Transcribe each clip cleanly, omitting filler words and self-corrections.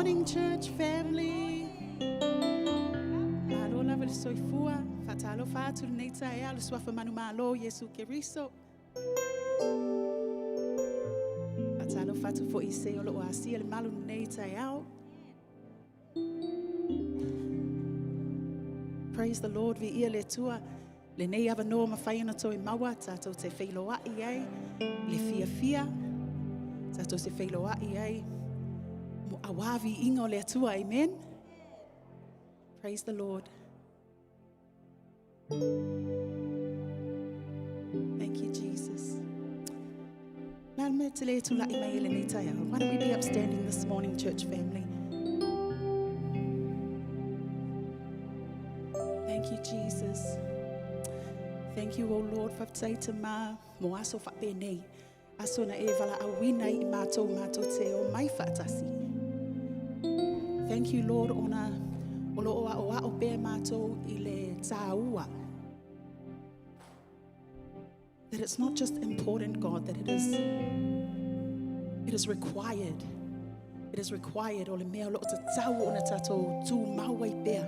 morning, church family. Malo lava le soifua, whatalofa atu lenei taeao le suafa manumalo Iesu Keriso. Whatalofa atu fo'i se o loo asia le malu lenei taeao. Praise the Lord, viia le Atua. Lenei avanoa mafai ona toe maua, tātou te feiloai ai, le fiafia, tātou te feiloai ai, mo auā viiga o le Atua, amen. Praise the Lord. Thank you, Jesus. La me te le tula'i mai i lenei taeao. Why don't we be upstanding this morning, church family? Thank you, Jesus. Thank you, O Lord, whafetai te mā mo aso whapenei. Aso na e valaauina i mātou mātou te o mai whaatasi. Thank you, Lord, ona o lo o ao ao pea mātou i le tāua. That it's not just important, God, that it is required. It is required o le mea o lo o tatau ona tātou tū mau ai pea.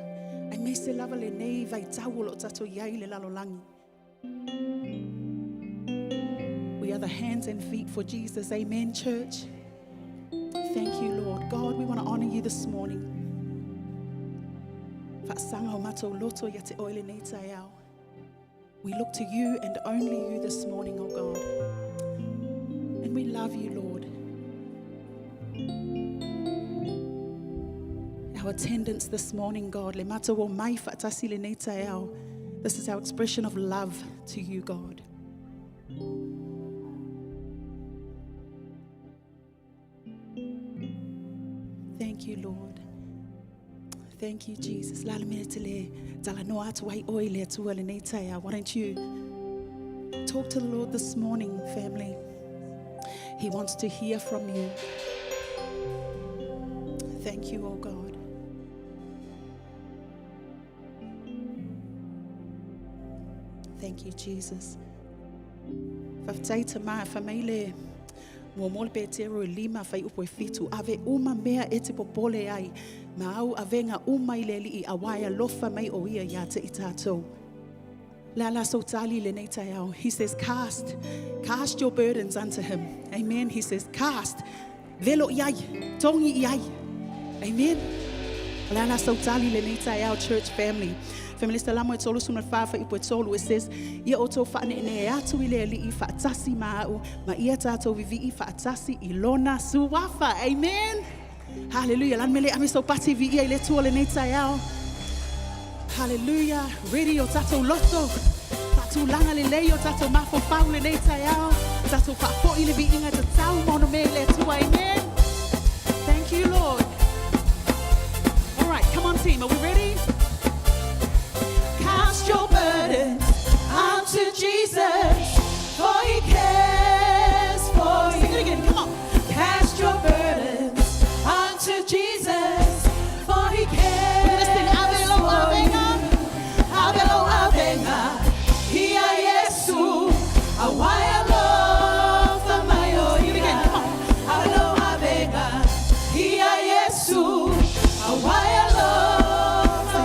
Aemaise lava lenei vaitau o lo o tātou i ai le lalolagi. We are the hands and feet for Jesus. Amen, church. Thank you, Lord. God, we want to honor you this morning. Faasaga o matou loto ia te oe lenei taeao. We look to you and only you this morning, oh God. And we love you, Lord. Our attendance this morning, God, le matou o mai faatasi lenei taeao. This is our expression of love to you, God. Thank you, Lord. Thank you, Jesus. La le mea te le talanoa atu ai oe le Atua lenei taeao. Why don't you talk to the Lord this morning, family? He wants to hear from you. Thank you, oh God. Thank you, Jesus. Faafetai Tama, fai mai le muamua le Petero e 5 fuaiupu e 7, ave uma mea e te popole ai, ma au avega uma i le Alii auā e alofa mai o ia ia te i tātou. La la so tali lenei taeao. He says, cast, cast your burdens unto him. Amen. He says, cast. Velo i ai, togi i ai. Amen. La la so tali lenei taeao, church family. Family Salamo e 34 fuaiupu e 3, it says, ia outou faaneenee atu i le Alii faatasi ma au, ma ia tātou vivii faatasi i lona suafa. Amen. Hallelujah. Lan mele ame so pati vi ia i le Atua lenei taeao. Hallelujah. Ready o tātou loto. Faatulaga lelei o tātou mafaufau lenei taeao. Tātou faafoi le viiga tatau ma ona mea i le Atua. Amen. Thank you, Lord. All right, come on, team. Are we ready? Cast your burdens unto Jesus, for he cares for Sing it you. again. Come on. Cast your burdens unto Jesus, for he We're gonna sing cares Ave lou for avega. you. Ave lou avega, ia Iesu, auā e alofa mai o Sing it ia. again. Come on. Ave lou avega, ia Iesu, auā e alofa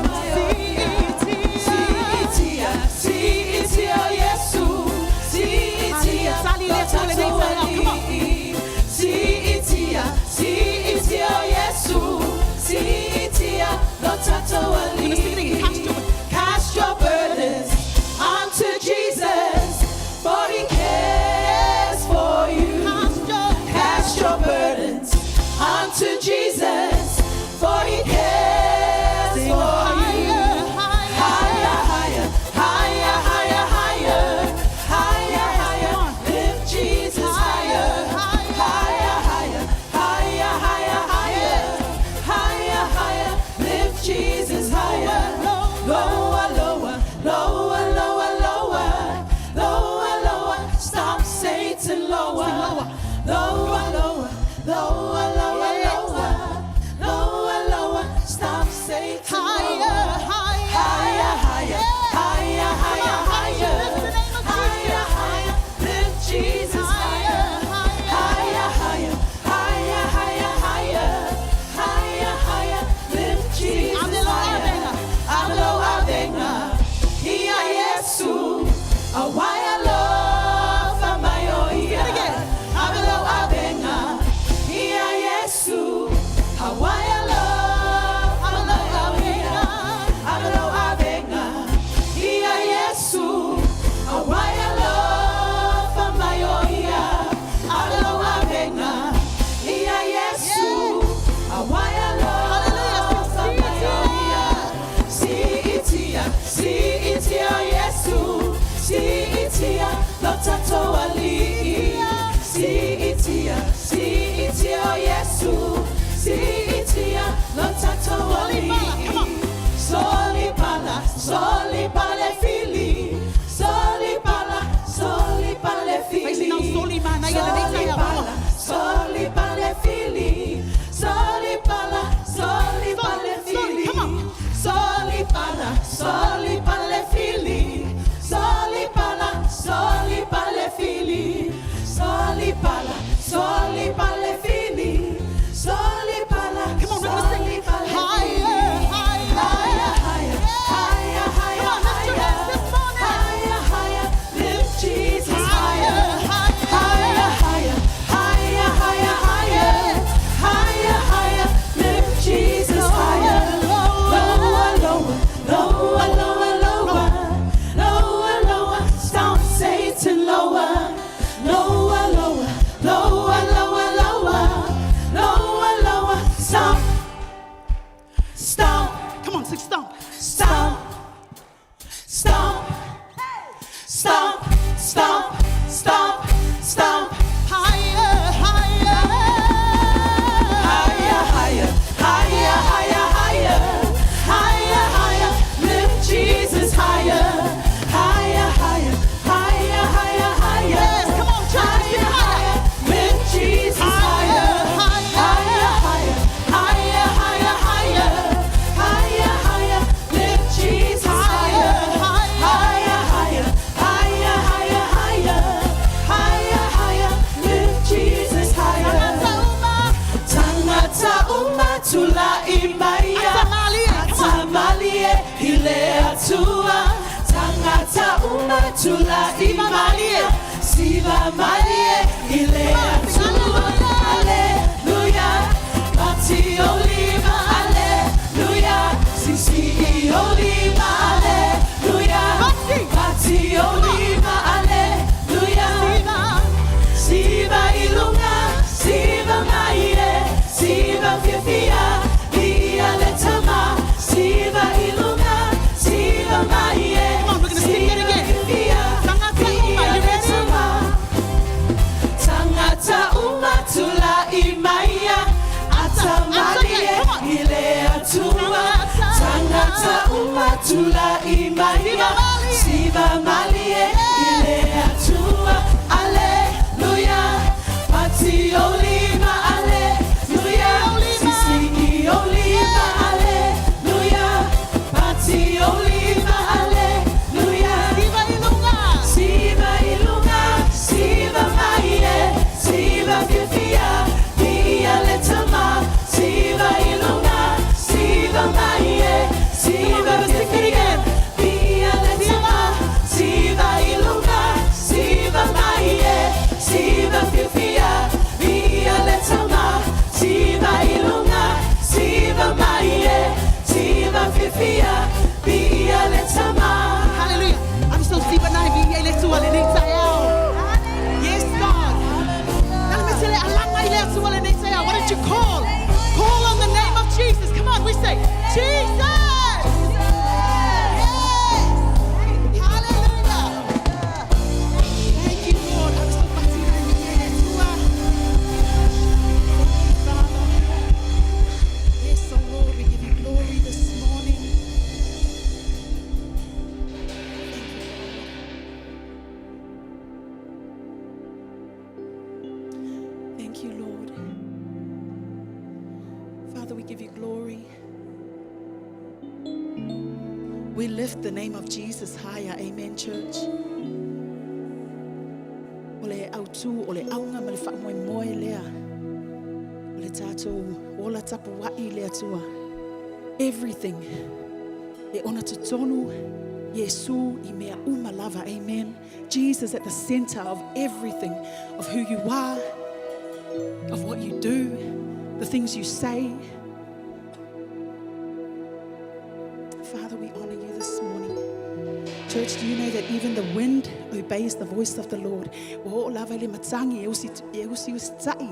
Aua e alofa mai o ia. Ave lau avega ia Iesu. Aua e alofa mai o ia. Ave lau avega ia Iesu. Aua e alofa mai o ia. Ave lau avega ia Iesu. Aua e alofa mai o ia. Siitia, siitia Iesu. Siitia lo tatou Alii. Siitia, siitia Iesu. Siitia lo tatou Alii. Solipala, solipala fili. Solipala, solipala fili. Solipala, solipala fili. Solipala, solipala fili. Solipala, solipala fili. Solipala, solipala fili. Solipala, solipala fili. Solipala, Come on, we're gonna sing. solipala Higher, higher. Higher, higher, higher, higher, Come on, lift your hands this morning. higher, higher, lift Jesus higher, Higher, higher, higher, higher, higher, higher, higher, higher, lift Jesus higher, lower, lower, lower, lower, lower, lower, lower, stomp Satan lower, lower, lower, lower, lower, lower, lower, lower, stomp, stomp. Come on, sing stomp. Stomp, stomp, stomp, stomp, stomp, stomp. Higher, higher. Higher, higher, higher, higher, higher, higher, higher. Lift Jesus higher, higher, higher, higher, higher, higher. Yes, come on, church, let's higher, higher. higher. Lift Jesus higher, Higher, higher, higher, higher, higher, higher, higher, higher. Lift Jesus higher, higher, higher, higher, higher, higher, higher, higher. Lift Jesus higher. Tagata uma tulai maia. Atamalie i le Atua. Tagata uma tulai maia. Siva malie i le Atua. Aleluia. Pati o lima. Aleluia. Sisii ou lima. Aleluia. Pati o lima. Aleluia. Siva i luga, siva mai e, siva fiafia, ia le Tama, siva i luga, siva mai e, Come on, we're gonna sing that again. fiafia, Tagata uma, ia you le ready? Tama. Tagata uma tulai maia, atamalie Come on. i le Atua. Tagata uma tulai maia, siva malie i le Atua. Aleluia, pati o lima, aleluia, sisii o lima, aleluia, pati o lima, aleluia. Siva i luga. Siva i luga, siva mai e, siva fiafia, ia le Tama, siva i luga, siva mai e, siva fiafia, ia le Tama, siva i luga, siva mai e, siva fiafia, ia le Tama, siva i luga, siva mai e, siva fiafia, ia le Tama. Hallelujah. I'm so siva nai vi le Atua lenei taeao. Yes, God. Now let me tell you, alanga i le Atua lenei taeao. Why don't you call? Call on the name of Jesus. Come on, we say, Jesus. Yes. Hallelujah. Thank you, Lord. I'm so pati nai vi le Atua. Thank you, Father. Yes, oh Lord, we give you glory this morning. Thank you, Father. Thank you, Lord. Father, we give you glory. We lift the name of Jesus higher. Amen, church. O le autu, o le auga ma le faamoemoe lea. O le tatou ola tapuai i le Atua. Everything. E ona totonu Iesu i mea uma lava. Amen. Jesus at the center of everything, of who you are, of what you do, the things you say. Father, we honor you this morning. Church, do you know that even the wind obeys the voice of the Lord? Ua oo lava i le matagi e usi, e usi usita'i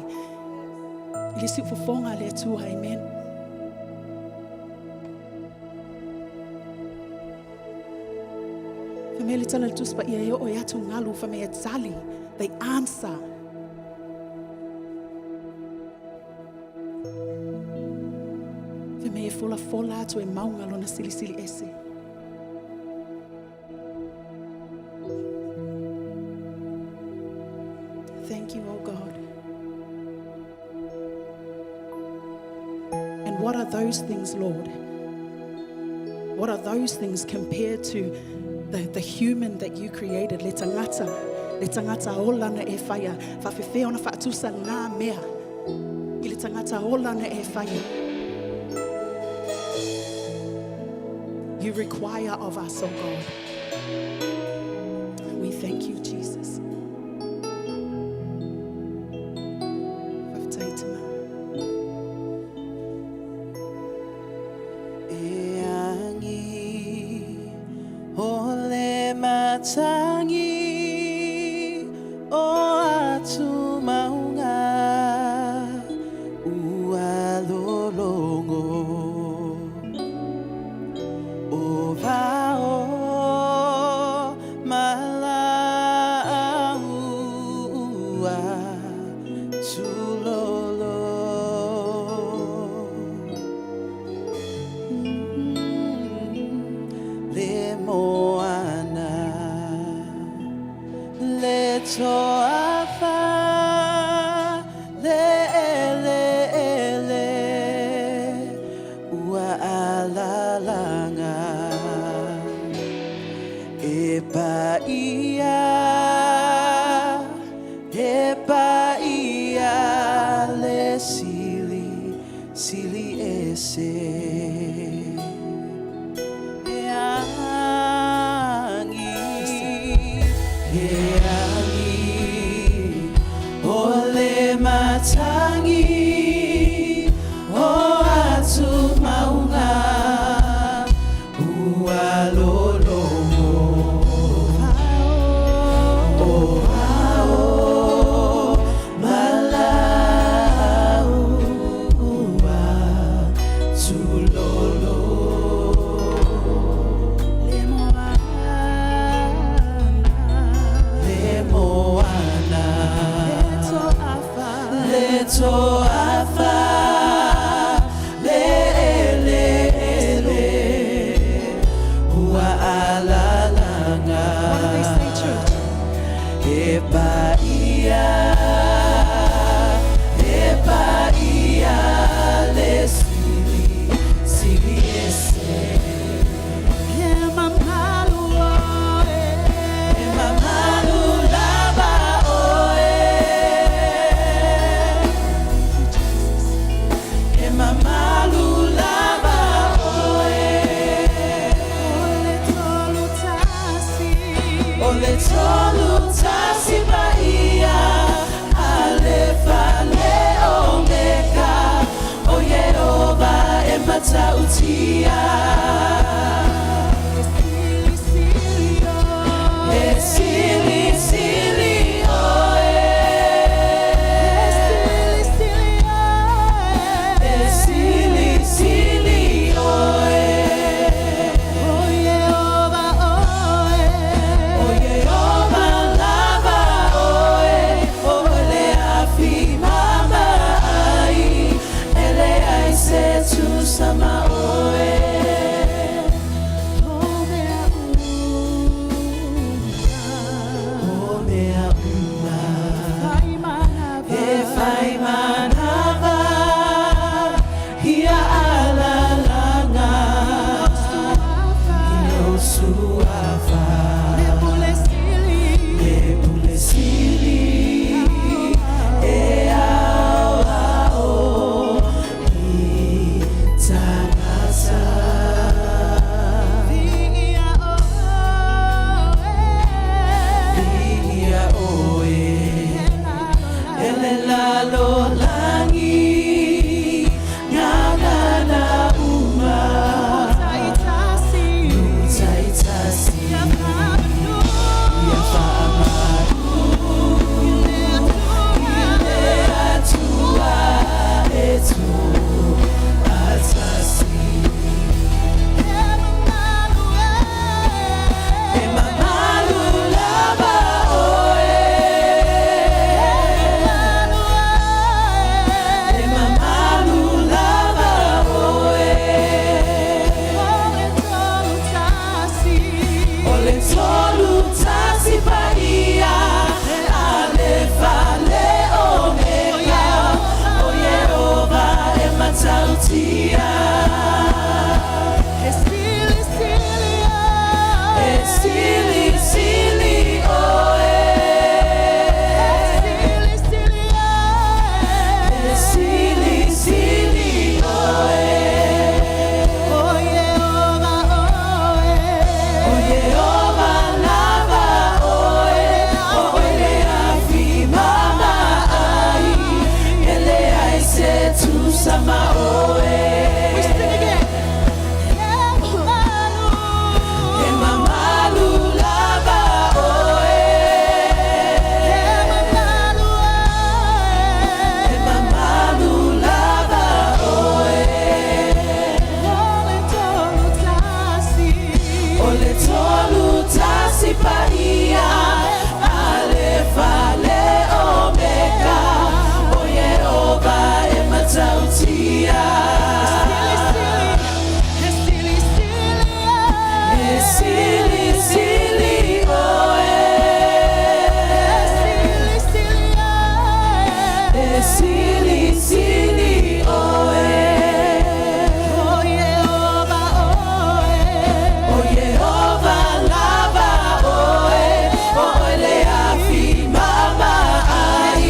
i le siufofoga a le Atua. Amen. Fai mai le tala le Tusi Paia e oo e atu galu, fai mai e tali. They answer. Fai mai e folafola atu e mauga lona silisili ese. Thank you, oh God. And what are those things, Lord? What are those things compared to the, the human that you created? Le tangata, le tangata ola na e whaia. Whawhewhea ona whaatusa ngā mea. I le tangata ola na e whaia. You require of us, oh God. We thank you, Jesus. Faafetai tama. E agi o le matagi o atu mauga ua lologo o vao ma laau ua tulolo. Le moana le toafa le eleele ua alalaga e paia e paia le sili sili ese e agi e agi o le matagi o atu mauga ua lologo o vao ma laau ua tulolo. Le moana. Le moana. Le toafa. Le toafa le eleele ua alalaga. What do they say, church? E paia e paia le sili sili ese. E mamalu oe. E mamalu lava oe. Thank you, Jesus. E mamalu lava oe. O le tolu tasi. O le tolu tasi paia Alefa le Omega O Iehova e matautia. E sili sili oe. E sili sili oe. E sili sili oe. E sili sili oe. O Iehova oe. O Iehova lava oe, o le afi mama ai, e leai se tusa ma oe. tasi paia, Alefa le Omega, O Ieova e matautia. E sili sili E sili sili oe. E sili sili. E sili sili oe. O Ieova oe. O Ieova lava oe, o oe le afi mamaa ai, e leai se tusa ma oe. We sing again. E mamalu lava oe. E mamalu lava oe. O le tolu tasi paia, Alefa le Omega, O Ieova e matautia. E sili sili oe. E sili sili oe. O Ieova lava oe, o oe le afi mamaa ai,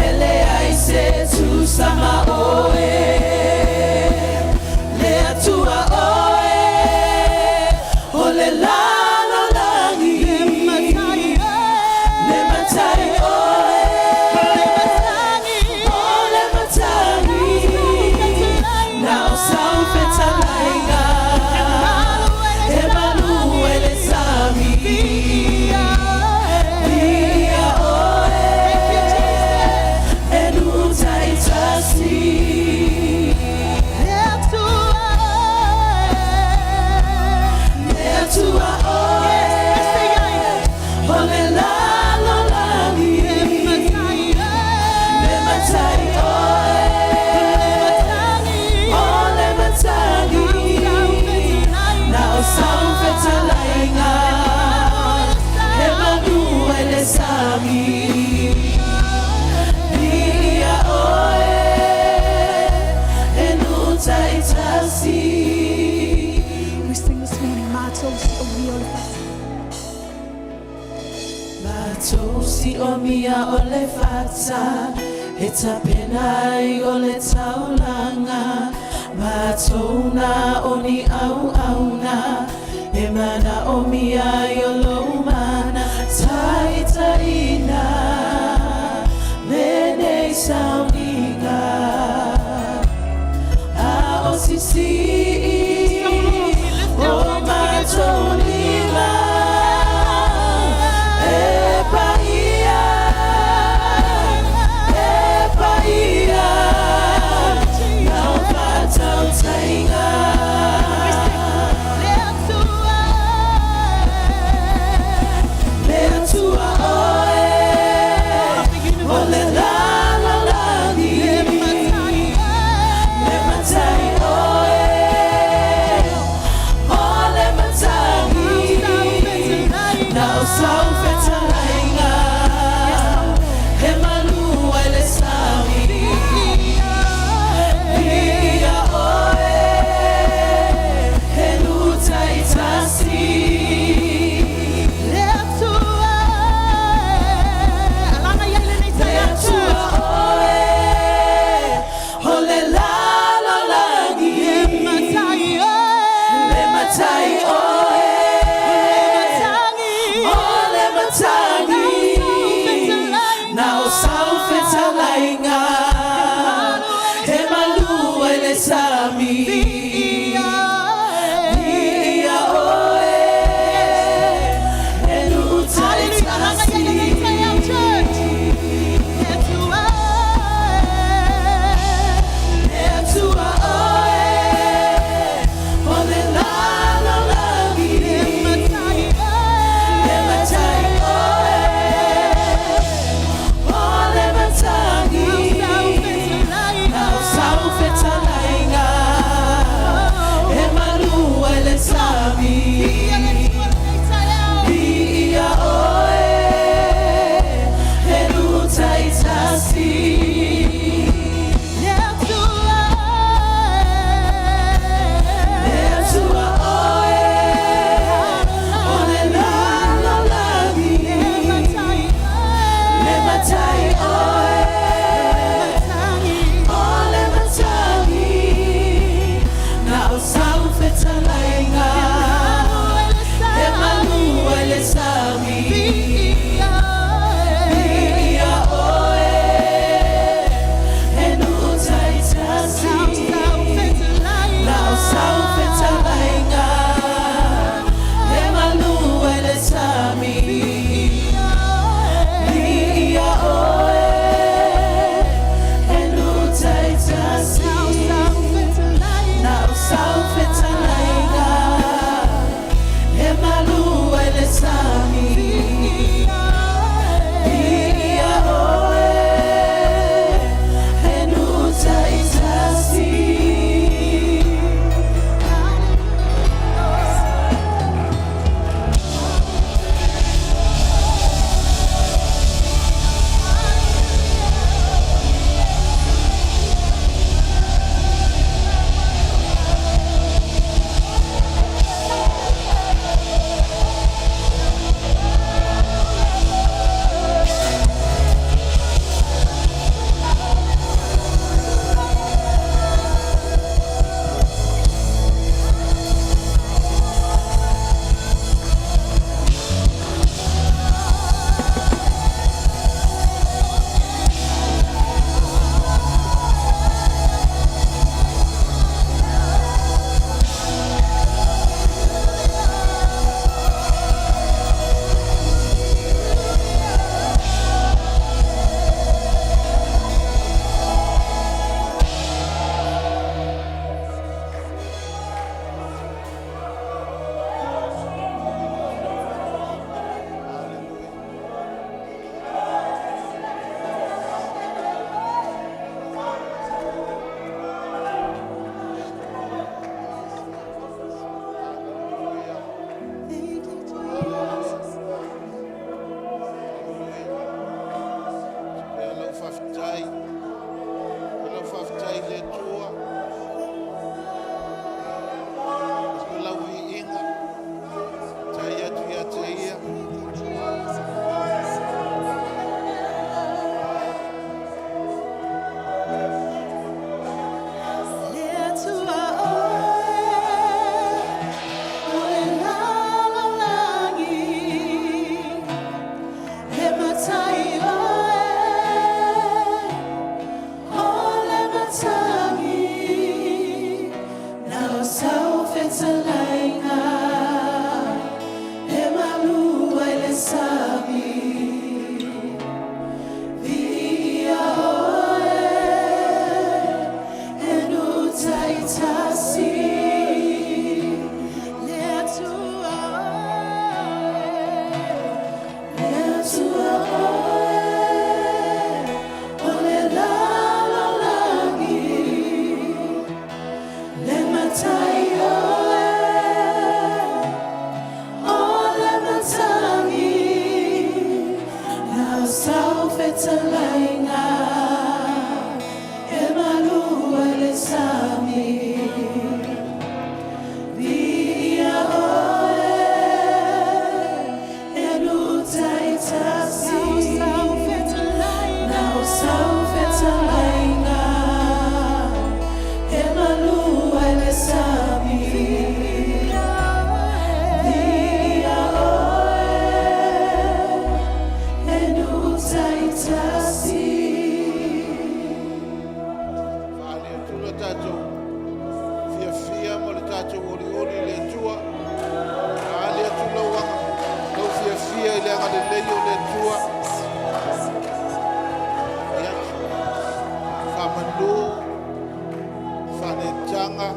e leai se tusa ma oe. Le Atua oe, o le lalolagi. Le matai oe, o le matagi, na o sau fetalaiga, e malu ai le sami. Viia oe, e uta i tasi. Le Atua oe, o le lalolagi. Le matai oe, o le matagi, na o sau fetalaiga, e malu ai le sami. Viia oe, e uta i tasi. We sing this morning, Matou siomia o le fata. Matou siomia o le fata, e tapena ai o le taulaga. Matou na o ni auauna, e manaomia ai o lou mana. Taitaiina, lenei sauniga. A o sisii, o matou lima, e paia, e paia, lau faatautaiga. Le Atua. Le Atua oe, o le lalolagi. Le matai oe, o le matagi, na o sau fetalaiga, e malu ai le sami. Viia oe, e uta i tasi. Le Atua. Alaga i ai lenei Le taeao. Atua oe, o le lalolagi. Le matai oe, o le matagi, agalelei o le Atua. Ia, faamanu, faaneetaga,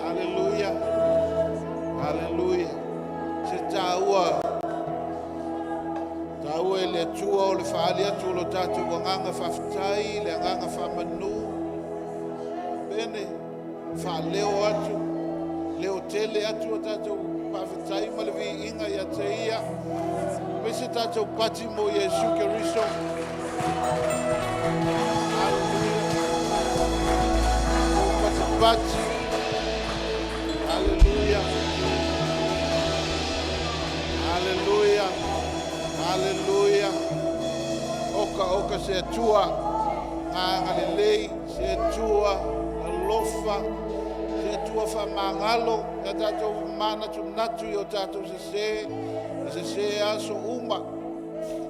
haleluia, haleluia. Se taua, taua i le Atua o le faaali atu o lo tatou agaga faafetai, le agaga faamanu, pene faaleo atu, leotele atu a tatou faafetai ma le viiga ia te Ia. Fai se tatou pati mo Iesu Keriso. Haleluia. Patipati. Haleluia. Haleluia. Haleluia. Oka oka se Atua agalelei, se Atua alofa, se Atua faamagalo ia tatou manatunatu i o tatou sese, e sese aso uma,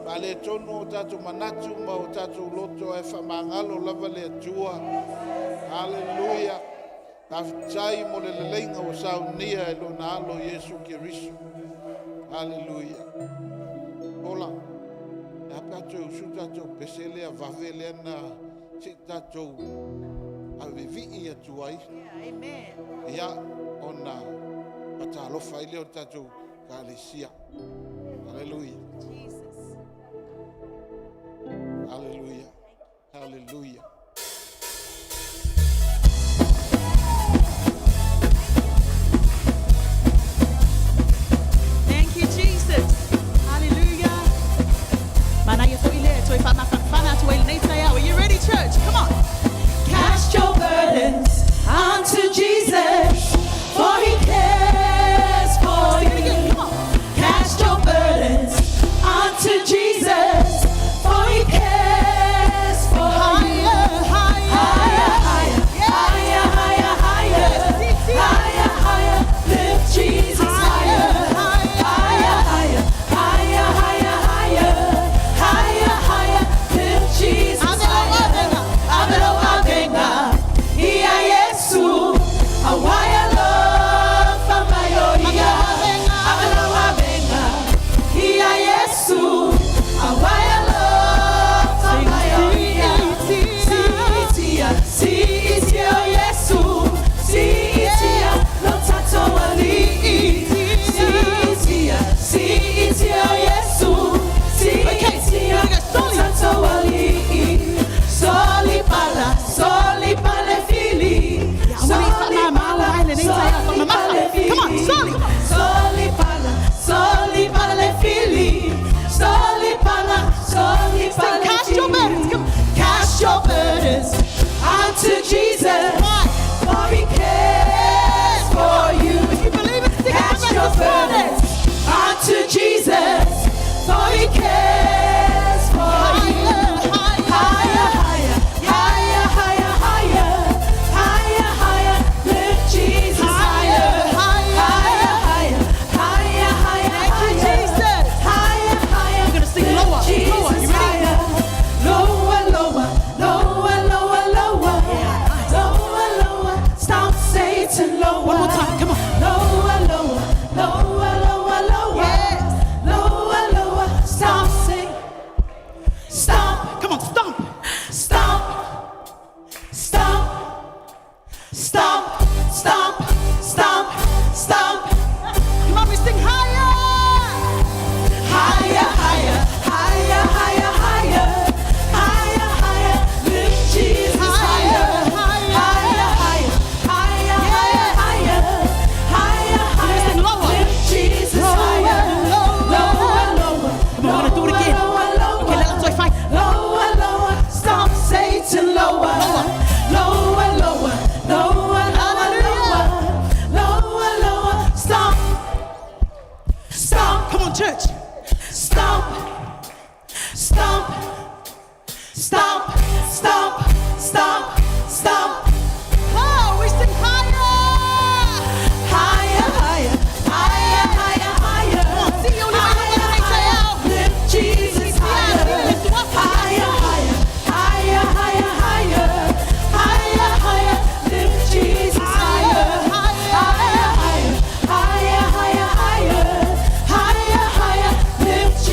faaletonu o tatou manatu ma o tatou loto, ae faamagalo lava le Atua. Haleluia. Faafetai mo le leleiga ua saunia e Lona Alo Iesu Keriso. Haleluia. Ola, e a pe a toe usu le tatou pese lea vave lea na se i tatou avevii atu ai. Ia, ona faatalofa ai lea o le tatou Ekalesia. Haleluia. Haleluia. Haleluia. Thank you, Jesus. Hallelujah. Manaia foi lea, toe whaamawhanawhana atu ai lenei taeao. Are you ready, church? Come on. Cast your burdens onto Jesus, for he cares for Sing it again. you. Come on. Cast your burdens onto Jesus, for he cares for you. Higher, higher. Higher, higher, Yes. higher, higher, higher, Yes. higher, higher. Lift Jesus higher, Higher, higher, higher, higher, higher, higher, higher, higher. Lift Jesus Avelo, higher. avenga. Avelo, avenga. Ia Yesu, awaya lo famayoia. Avelo, Avelo, avenga. Ia Yesu, awaya lo famayoia. Siitia, siitia o Yesu, siitia lo tato alii. Siitia, siitia o Yesu, siitia here we go, lo soli. tato alii. Soli pala, soli pale fili. Yeah, I wanna eat Soli my mama, pala, I wanna eat soli my mama. pale Come on, fili. soli. Soli pala, soli pala fili. Soli pala, soli Sing, pala cast your fili. burdens. Come on. Cast your burdens onto Jesus, Why? for he cares for you. If you believe it, sing it Cast with us your this morning. burdens onto Jesus, for he cares for you. Higher, higher. Higher, higher, higher, higher, higher, higher, higher. Lift Jesus higher, Higher, higher, higher, higher, higher, Thank you, higher. Jesus. Higher, higher. We're gonna sing Lift lower, lower. Jesus You ready? higher. Lower, lower, lower, lower, lower. Yeah, nice. Lower, lower. Stop Satan, lower. One more time, come on. Lower, lower, lower, lower, lower. Yes. Lower, lower. Stop Satan. Stop. Come on, stomp. Stop. Stop. Stop. Stop. Stop. Stop. Come on, we sing higher. Higher, higher, higher, higher, higher, higher, higher. Lift Jesus higher, Higher, higher, higher, higher, higher, higher, higher, higher. Listen, lower. Lift Jesus Lower, higher, lower. lower, lower. Come on, we're gonna do it again. Lower, lower, Okay, let us fight. Lower, lower, stop Satan, lower, lower, lower, lower, lower, lower, lower, lower, stop, stop. Come on, church. Stop. Stop. Stop. Stop. Stop. Stop. Oh, we sing higher. Higher, higher, higher, higher, higher. Come on, see you, Higher, higher. Lift Jesus higher. Higher, higher, higher, higher, higher. Higher, higher. Lift Jesus higher. Higher, higher, higher, higher, higher. Higher, higher. Lift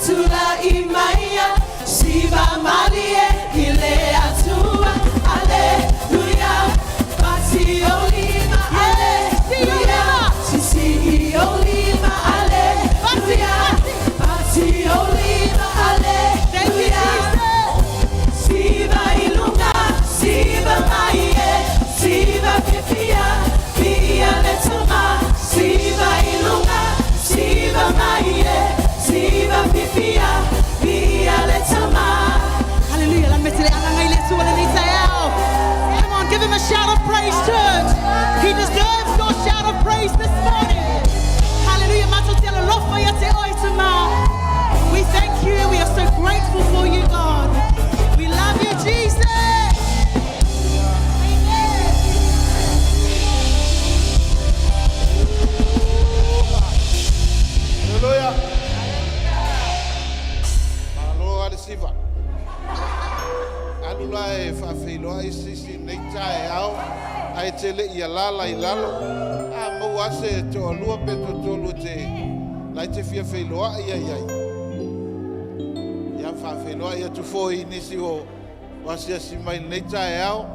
Tula'i maia, siva malie i le Atua. Aleluia, pasi ou lima. Aleluia, sisii ou lima. Aleluia, pasi ou lima. Aleluia, siva i luga, siva mai e, siva fiafia, viia le Tama. Siva i luga, siva mai e, siva fiafia, viia le Tama. Hallelujah. Lan me te le alanga i le Atua lenei taeao. Come on, give him a shout of praise, church. He deserves your shout of praise this morning. Hallelujah. Matou te alolofa ia te oe Tama. We thank you. We are so grateful for you, God. We love you, Jesus. Amen. Haleluia. Malo ale siva. Alu la e faafeiloai sisi nei taeao ae te le i alala i lalo. A maua ase toalua pe toatolu e te lai te fia feiloai ai ai. Ia faafeiloai atu foi i nisi o asiasi mai lenei taeao.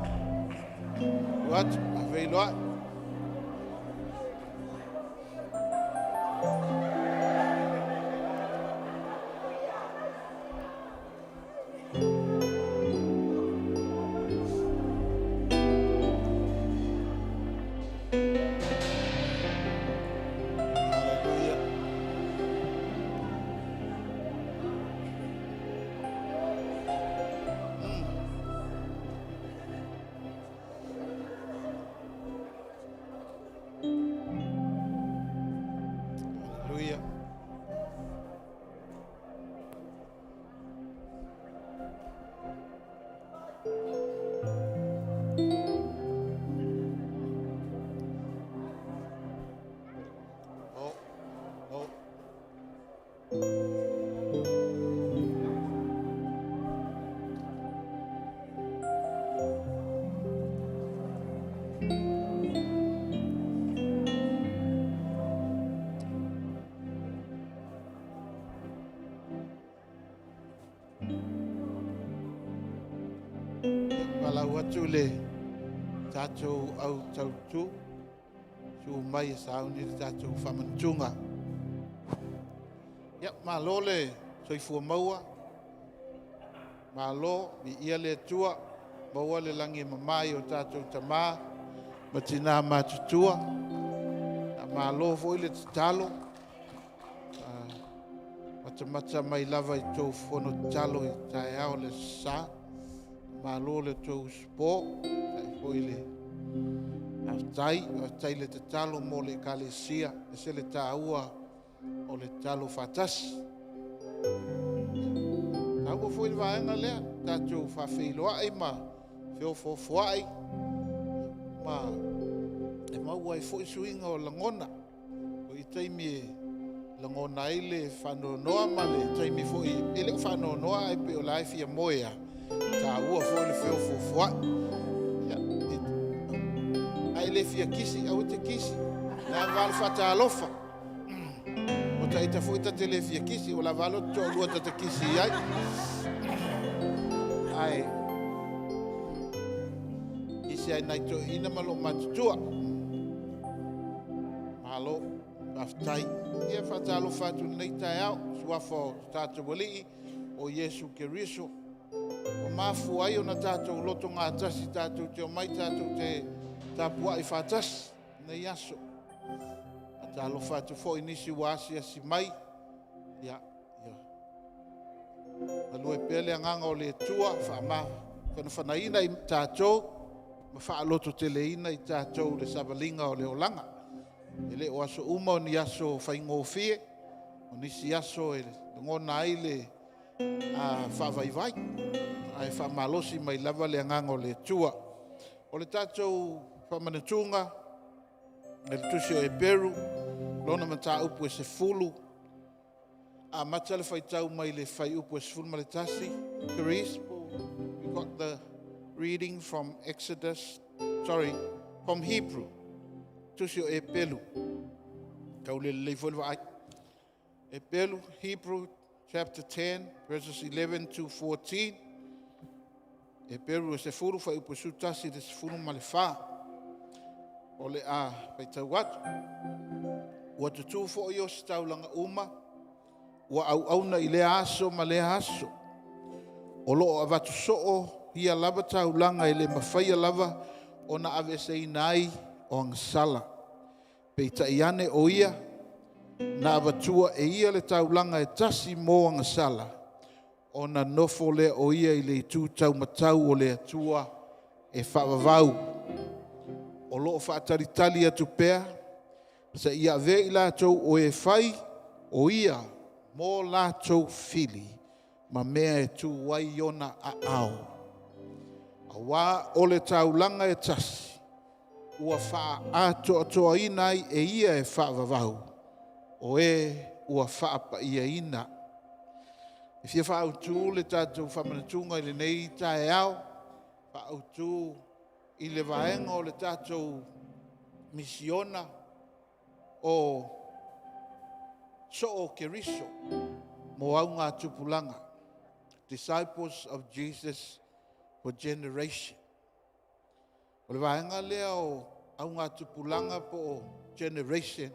Tu atu faafeiloai. Hallelujah. Hallelujah. Oh, oh. Palau atu le tatou au tautu su mai e sauni le tatou faamanatuga. Ia, malo le soifua maua, malo, viia le Atua, maua le lagi e mama i o tatou tama ma tina matutua. Malo foi le tatalo, matamata mai lava i tou fono tatalo i taeao o le Aso Sa. Malo le tou usupo, faafetai foi le faafetai, faafetai le tatalo mo le Ekalesia, e ese le taua o le tatalo faatasi. Taua foi le vaega lea, tatou faafeiloai ma feofoofoai ma e maua ai foi suiga o lagona. O i taimi e lagona ai le faanoanoa ma le taimi foi e le o faanoanoa ae pei o la e fia moe lava, taua foi le feofoofoai. Ia, a e le fia kisi, aua e te kisi. O le va o le faatalofa. O taita foi ta te le fia kisi, ua lava a lo te toalua ta te kisi ai. Ae kisi ai nai toeaiina ma loomatutua. Malo, faafetai. Ia faatalofa atu i lenei taeao, suafa o tatou Alii o Iesu Keriso. Ua mafua ai ona tatou loto gatasi tatou te omai tatou te tapuai faatasi lenei aso. Faatalofa atu foi i nisi ua asiasi mai. Ia, ia galue pea le agaga o le Atua, faamafanafanaina i tatou ma faalototeleina i tatou le savaliga o le olaga. E le o aso uma o ni aso faigofie, o nisi aso e lagona ai le faavaivai, ae faamalosi mai lava le agaga o le Atua. O le tatou faamanatuga i le tusi o Eperu, lona mataupu e 10, amata le faitau mai le fuaiupu e 11. Therese, you got the reading from Exodus, sorry, from Hebrew, tusi o Eperu. Tau le lelei foi le vaai. Eperu, Hebrew. chapter 10 verses 11 to 14. Heperu e 10 fuaiupu e 11 i le 14. O le a faitau atu. Ua tutū foi ositaulaga uma, ua auauna i lea aso ma lea aso. O lo o avatu soo ia lava taulaga e le mafaia lava ona aveeseina ai o agasala. Peitai ane o ia, na avatua e ia le taulaga e tasi mo agasala, ona nofo lea o ia i le itu taumatau o le Atua e faavavau. O lo o faatalitali atu pea, seia avea i latou o e fai o ia mo latou fili ma mea e tu ai ona aao. Auā o le taulaga e tasi, ua faaatoatoaina ai e ia e faavavau o e ua faapaiaina. E fia faaautu le tatou faamanatuga i lenei taeao, faaautu i le vaega o le tatou misiona o Soo o Keriso mo augatupulaga, Disciples of Jesus for Generation. O le vaega lea o augatupulaga po o generation,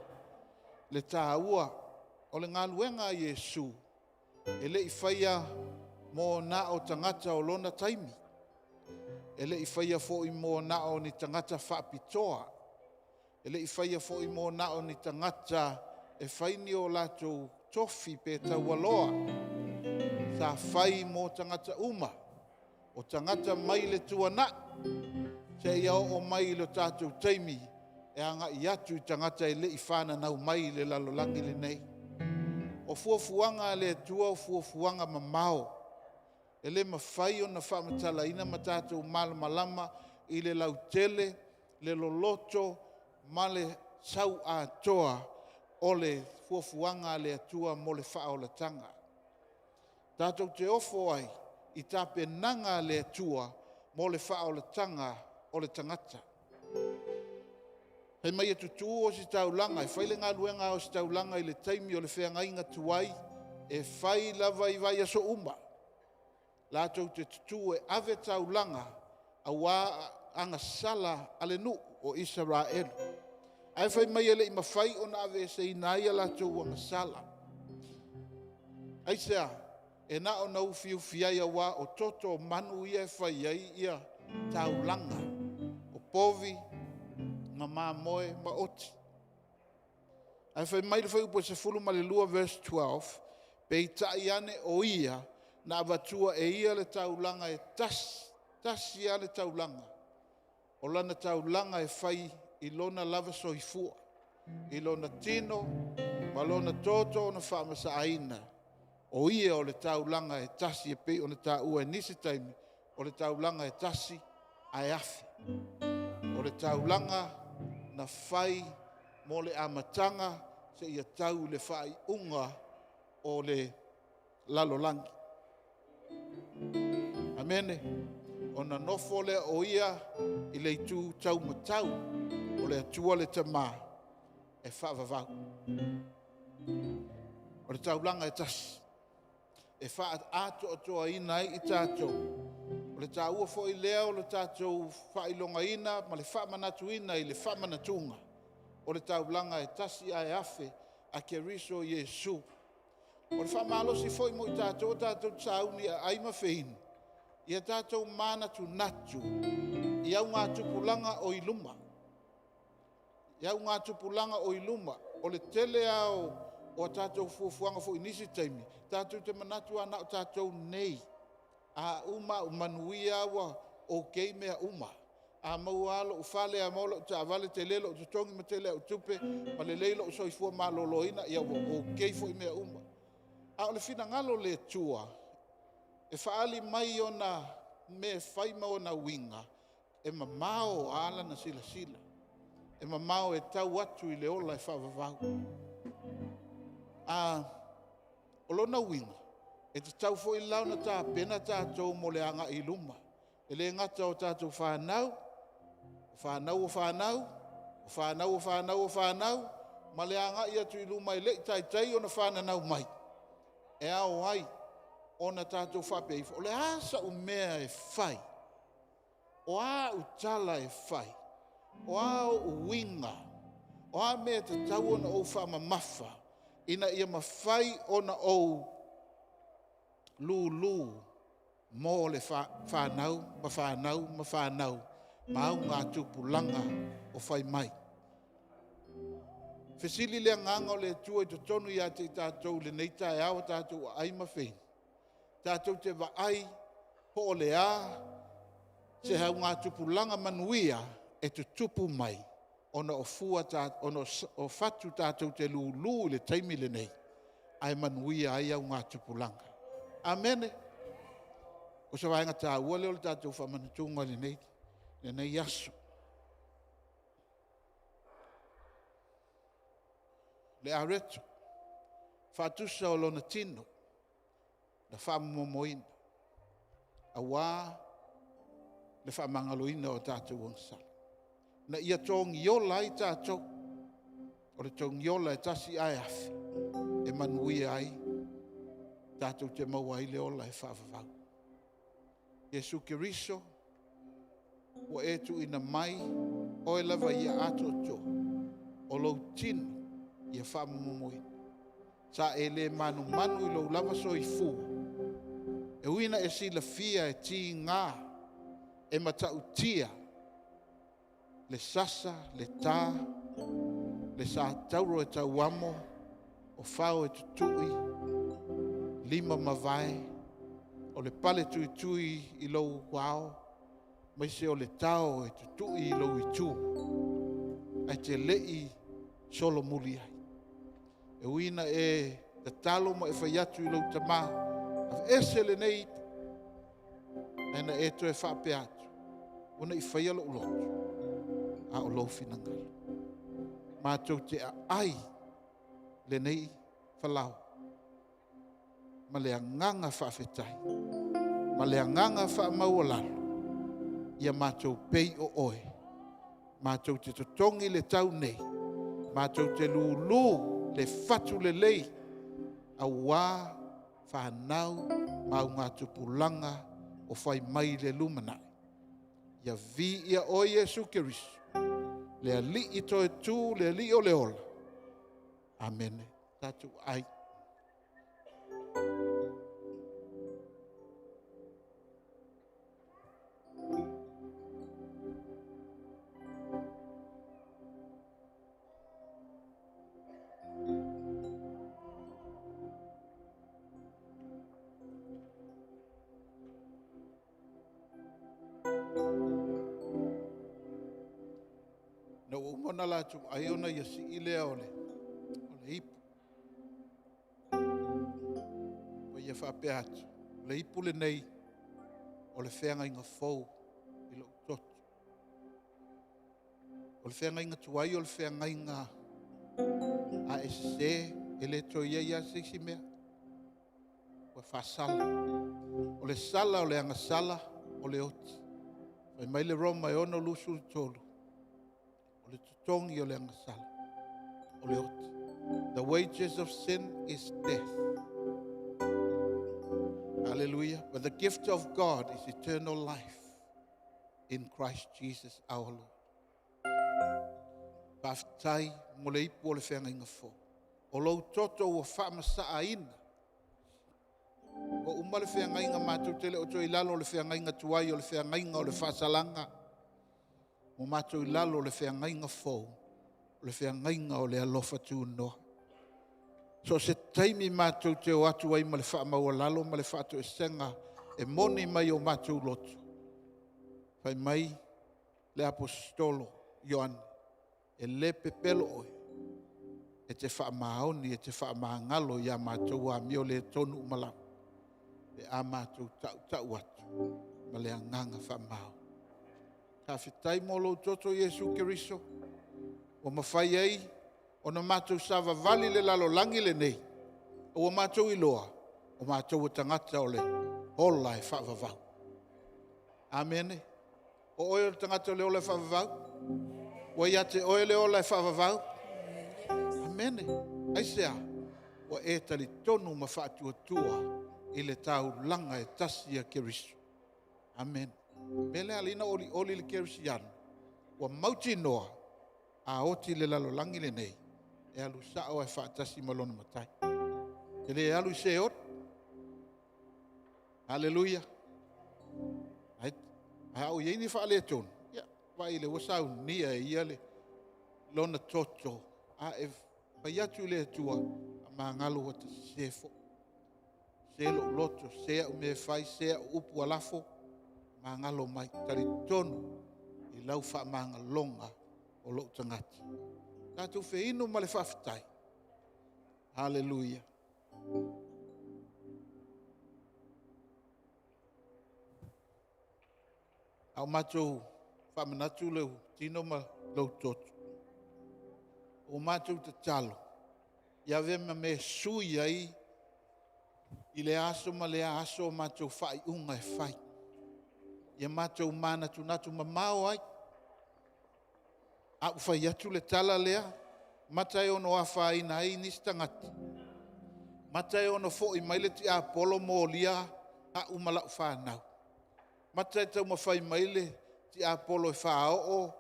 le taua o le galuega a Iesu, e le i faia mo na o tagata o lona taimi, e le i faia foi mo na o ni tagata faapitoa, e le i faia foi mo na o ni tagata e fai ni o latou tofi pe taualoa. Sa fai mo tagata uma, o tagata mai le tuanai seia oo mai i lo tatou taimi e agai atu i tagata e le i fananau mai i le lalolagi lenei. O fuafuaga a le Atua o fuafuaga mamao, e le mafai ona faamatalaina ma tatou malamalama i le lautele, le loloto ma le sau atoa o le fuafuaga a le Atua mo le faaolataga. Tatou te ofo ai i tapenaga a le Atua mo le faaolataga o le tagata. Fai mai e tutu ositaulaga, e fai le galuega a ositaulaga i le taimi o le feagaiga tuai, e fai lava i vaiaso uma. Latou te tutu e ave taulaga aua agasala a le nuu o Isaraelu. Ae fai mai e le i mafai ona aveeseina ai a latou agasala. Aisea? E na ona ufiufi ai aua o toto o manu ia e fai ai ia taulaga, o povi ma mamoe ma oti. Ae fai mai le fuaiupu 12 verse 12, peitai ane o ia na avatua e ia le taulaga e tasi, tasi lava le taulaga. O lana taulaga e fai i lona lava soifua, i lona tino ma lona toto na faamasaaina. O ia o le taulaga e tasi e pei ona taua i nisi taimi, o le taulaga e tasi ae afe. O le taulaga na fai mo le amataga seia tau i le faaiuga o le lalolagi. Amene. Ona nofo lea o ia i le itu taumatau o le Atua le Tama e faavavau. O le taulaga e tasi e faaatoatoaina ai i tatou. O le taua foi lea o le tatou faailogaina ma le faamanatuina i le faamanatuga o le taulaga e tasi ae afe a Keriso Iesu. O le faamalosi foi mo i tatou tatou te sauni e aai ma feinu, ia tatou manatunatu i augatupulaga o i luma. I augatupulaga o i luma. O le tele lava o a tatou fuafuaga foi i nisi taimi, tatou te manatu lava na o tatou nei. A uma ua manuia lava ua okay mea uma. A maua lava lou fale, a maua lau taavale, tele lou totogi ma tele au tupe ma lelei lou soifua maloloina, ia ua okay foi mea uma. A o le finagalo o le Atua e faaali mai ona mea e fai ma ona uiga, e mamao lava lana silasila, e mamao e tau atu i le ola e faavavau. O lona uiga, e tatau foi la ona tapena tatou mo le agai i luma. E le gata o tatou fanau, o fanau o fanau, o fanau o fanau o fanau, ma le agai atu i luma e le i taitai ona fananau mai. e ao ai ona tatou faapea ifo, o le a sa'u mea e fai? O a au tala e fai? O a ou uiga? O a mea e tatau ona ou faamamafa ina ia mafai ona ou lulu mo le fanau ma fanau ma fanau ma augatupulaga o fai mai. Fesili le Agaga o le Atua i totonu ia te i tatou i lenei taeao ua tatou aai ma feinu, tatou te vaai po o le a se augatupulaga manuia e tutupu mai ona o fatu tatou te lulu i le taimi lenei ae manuia ai augatupulaga. Amene. O se vaega taua lea o le tatou faamanatuga i lenei aso. Le areto, faatusa o lona tino na faamomoina aua le faamagaloina o tatou agasala, ina ia togiola ai tatou. O le togiola e tasi ae afe e manuia ai tatou te maua ai le ola e faavavau. Iesu Keriso ua e tuuina mai Oe lava ia atoatoa, o lou tino ia faamomoina. Sa e le manumanu i lou lava soifua, e ui ina e silafia e tiga, e matautia le sasa, le ta, le satauro e tauamo, o fao e tutui, lima ma vae, o le paletuitui i lou ao, aemaise o le tao e tutui i lou itu, ae te le i solomuli ai. E ui ina e tatalo ma e fai atu i lou Tama, aveese lenei ipu, ae na e toe faapea atu, aua ne i faia lou loto a o lou finagalo. Matou te aai lenei falaoa ma le agaga faafetai ma le agaga faamaualalo, ia matou pei o oe, matou te totogi le tau nei, matou te lulu le fatu lelei aua fanau ma augatupulaga o fai mai i le lumanai. Ia viia oe Iesu Keriso, le Alii toetu, le Alii o le ola. Amene. Tatou aai. Ina ua uma ona latou ai ona ia sii lea o le ipu, ma ia faapea atu, “O le ipu lenei o le feagaiga fou i lou toto.” O le feagaiga tuai o le feagaiga a e sese e le toe i ai lava se isi mea, ua faasala. O le sala o le agasala o le oti. Fai mai le Roma e 6:23, o le totogi o le agasala o le oti. The wages of sin is death. Hallelujah. But the gift of God is eternal life in Christ Jesus our Lord. Faafetai mo le ipu o le feagaiga fou. O lou toto ua faamasaaina. Ua uma le feagaiga matou te le o toe i lalo o le feagaiga tuai o le feagaiga o le faasalaga. Ua matou i lalo o le feagaiga fou, o le feagaiga o le alofa tunoa. So o se taimi matou te o atu ai ma le faamaualalo ma le faatoesega e moni mai o matou loto, fai mai le Aposetolo Ioane, e le pepelo oe, e te faamaoni e te faamagalo i a matou amio le tonu uma lava pe a matou tautau atu ma le agaga faamaoni. Faafetai mo lou toto Iesu Keriso ua mafai ai ona matou savavali i le lalolagi lenei ua matou iloa o matou o tagata o le ola e faavavau. Amene. O oe o le tagata o le ola e faavavau? Ua ia te oe le ola e faavavau? Amene. Aisea? Ua e talitonu ma faatuatua i le taulaga e tasi ia Keriso. Amene. O le mea lea e ala ai ona olioli le kerisiano, ua mautinoa a oti le lalolagi lenei, e alu sao lava e faatasi ma lona Matai. E le alu i Seoli. Aleluia! Ae a oo e i ai ni faaletonu, ia vaai o lea ua saunia e ia lona toto, a e fai atu i le Atua, faamagalo ua ta sese foi. Sese lou loto, sese au mea e fai, sese au upu ua lafo, magalo mai. E talitonu i lau faamagaloga o lou tagata. Tatou feinu ma le faafetai. Haleluia! A o matou faamanatu lou tino ma lou toto, ua matou tatalo ia avea ma mea e sui ai i lea aso ma lea aso a matou faaiuga e fai. Ia matou manatunatu mamao ai. A ua fai atu le tala lea, mata e ono afaina ai nisi tagata, mata e ono foi mai le tiapolo molia au ma lau fanau, mata e taumafai mai le tiapolo e faaoo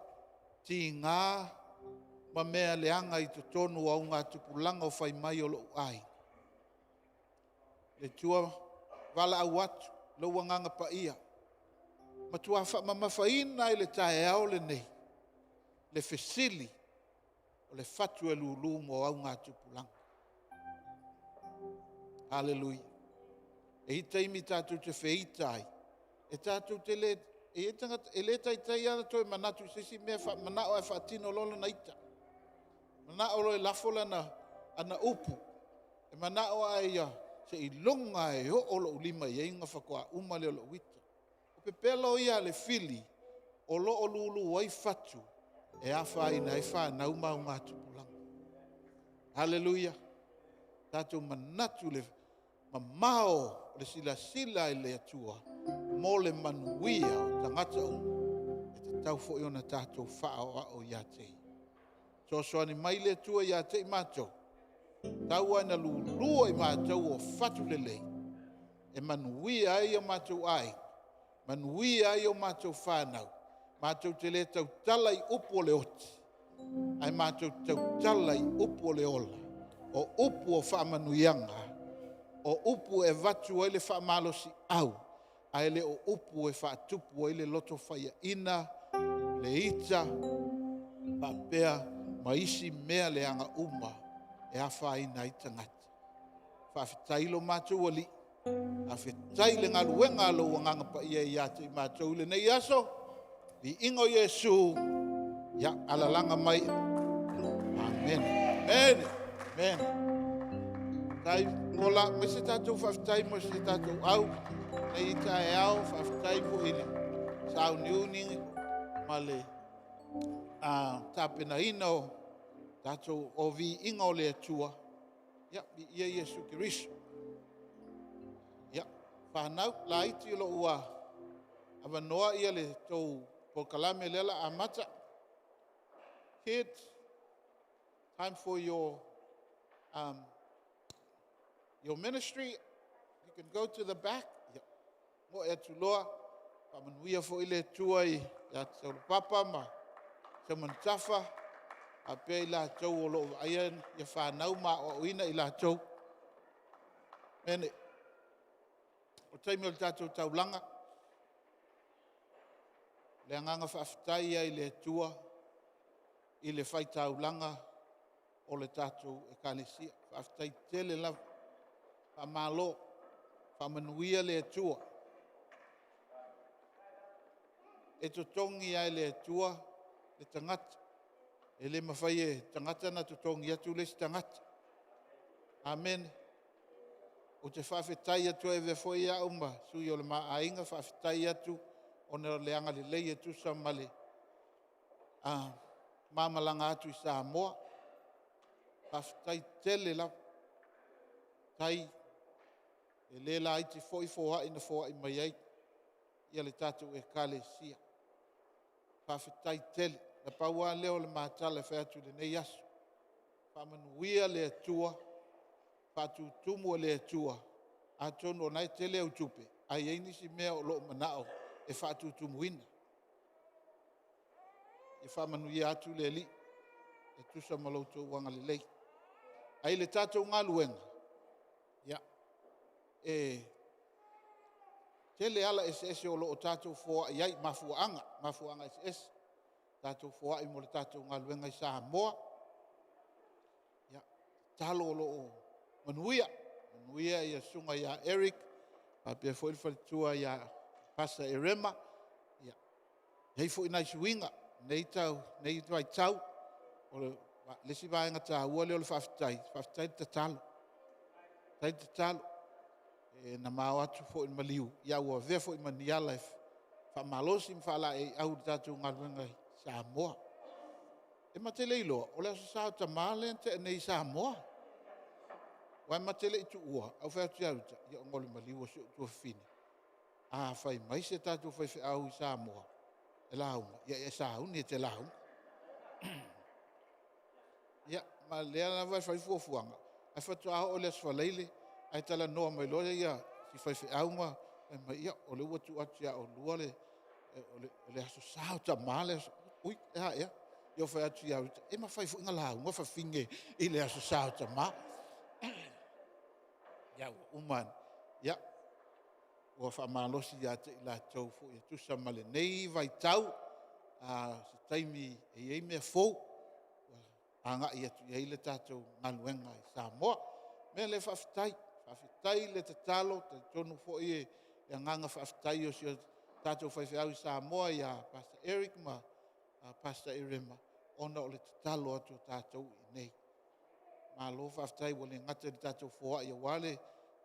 tiga ma mea leaga i totonu o augatupulaga o fai mai o lou aiga. Le Atua, valaau atu lou Agaga Paia, matua faamamafaina lava i le taeao lenei le fesili o le fatu e lulu mo augatupulaga. Haleluia! E i ai taimi tatou te feita ai, e tatou te le… E i ai tagata e le taitai lava ona toe manatu i se isi mea, e manao lava e faatino loa lana ita, manao loa e lafo ana upu, e manao lava ia seiloga lava e oo lou lima i ai ona faatoa uma lea o lou ita. O pepelo ia a le fili o lo o lulu ai fatu e afaina ai fanau ma augatupulaga. Haleluia! Tatou manatu i le mamao o le silasila a le Atua mo le manuia o tagata uma, e tatau foi ona tatou faaoao ia te Ia. Fesoasoani mai le Atua ia te i matou, tau lava ina lulua i matou o fatu lelei e manuia ai o matou aiga, manuia ai a matou fanau. Matou te le tautala i upu o le oti, ae matou te tautala i upu o le ola, o upu o faamanuiaga, o upu e avatu ai le faamalosiau, ae le o upu e faatupu ai le loto faiaina, le ita faapea ma isi mea leaga uma e afaina ai tagata. Faafetai i lo matou Alii, faafetai i le galuega a lou Agaga Paia ia te i matou i lenei aso. Viiga o Iesu, ia alalaga mai. Amene. Amene. Faafetai Pola, aumai se tatou faafetai mo se tatou au i lenei taeao. Faafetai foi i le sauniuni ma le tapenaina o tatou viiga o le Atua. Ia viia Iesu Keriso. Ia, fanau laiti o lo o ua avanoa le tou polokalame lea o le a amata. Kids, time for your ministry. You can go to the back. Moe atu loa. Faamanuia foi le Atua ia Seulepapa ma Seumanutafa faapea i latou o lo o vaaia fanau ma aoaoina i latou. Amene. O le taimi o le tatou taulaga, o le agaga faafetai lava i le Atua i le faitaulaga o le tatou Ekalesia. Faafetai tele lava. Faamalo. Faamanuia le Atua. E totogi lava e le Atua le tagata. E le mafai e le tagata ona totogi atu le isi tagata. Amene. Ou te faafetai atu ai, e avea foi au ma sui o le ma aiga faafetai atu ona o le agalelei e tusa ma le ma malaga atu i Samoa. Faafetai tele lava. Faafetai. E le laiti foi foai na foai mai ai le tatou Ekalesia. Faafetai tele. Na pau lava lea o le ma tala e fai atu i lenei aso. Faamanuia le Atua. faatutumu e le Atua, atonu o lena e tele au tupe, ae i ai nisi mea o lo o manao e faatutumuina. Ia faamanuia atu le Alii e tusa ma lo outou agalelei. Ae i le tatou galuega, ia, e tele ala eseese o lo o tatou foai ai, mafuaaga eseese. Tatou foai mo le tatou galuega i Samoa. Ia, tatalo o lo o manuia, manuia le Susuga ia Eric faapea foi le faletua ia Pasa Erema. Ia, e i ai foi nai suiga i lenei vaitau. O le isi vaega taua lea o le faafetai, faafetai le tatalo. Faafetai tatalo. Na ma o atu foi i le maliu ae ua avea foi ma ni ala e faamalosi ma faalaeiau i le tatou galuega i Samoa. E ma te le iloa, o le Aso Sa o Tama lea na tea nei i Samoa. Aua e ma te le i tuua, ae ou fai atu ia Ruta, ia ona o le maliu o si ou tuafafine, a fai mai se tatou faifeau i Samoa e lauga, ia e sauni e te lauga. Ia, ma o lea lava e fai fuafuaga, ae faatoa oo i le Aso Faraile ae talanoa mai loa si faifeau ma fai mai, ia o lea ua tuu atu ia oulua le Aso Sa o Tama le aso… Ui, e a ea? Ou fai atu ia Ruta, e mafai foi ona lauga fafine i le Aso Sa o Tama. Ae ua uma ane, ia, ua faamalosi ia te i latou foi e tusa ma lenei vaitau, se taimi e i ai mea fou agai atu i ai le tatou galuega i Samoa. O le mea lea faafetai, faafetai le tatalo. E talitonu foi o le agaga faafetai o si tatou faifeau i Samoa ia Pastor Eric ma Pastor Erema ona o le tatalo atu o tatou i inei. Malo faafetai ua le gata i le tatou foai aua le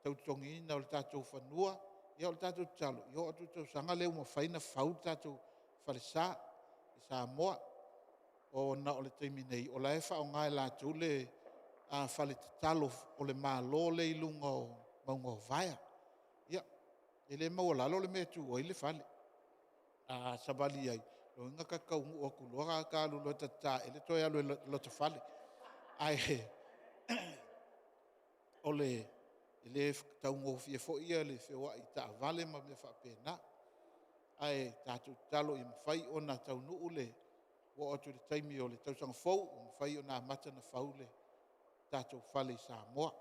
tau totogiina o le tatou fanua, ia o le tatou tatalo ia oo atu i le tausaga lea ua mafai ona fau le tatou falesa i Samoa, ona o le taimi nei o la e faaaoga e latou le fale tatalo o le Malo lea e i luga o Mauga o Vaea. Ia, e le maualalo le mea e tu ai le fale. A savali ai, lona uiga ta te taunuu atu loa ta alu loa e taele toe alu i lota fale. Ae e le taugofie foi le feoai i taavale ma mea faapena. Ae tatou tatalo ia mafai ona taunuu le oo atu i le taimi o le tausaga fou ua mafai ona amata ona fau le tatou fale i Samoa.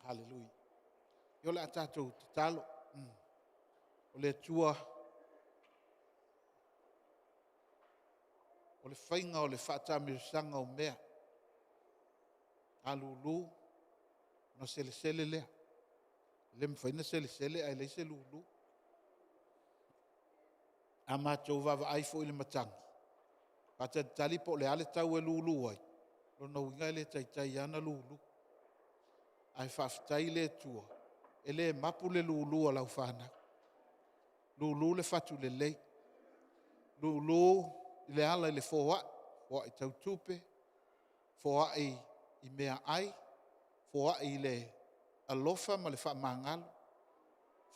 Hallelujah. Ia o le a tatou tatalo. O le Atua, o le faiga o le faataamilosaga o mea, a lulu ona selesele lea. E le mafai ona selesele ae leai se lulu. A matou vaavaai foi i le matagi, faatalitali po o le a le tau e lulu ai, o lona uiga e le taitai lava ona lulu. Ae faafetai i le Atua e le mapu le lulu a lau fanau, lulu le fatu lelei, lulu le ala i le foai, foai tau tupe, foai i meaai, foai i le alofa ma le faamagalo,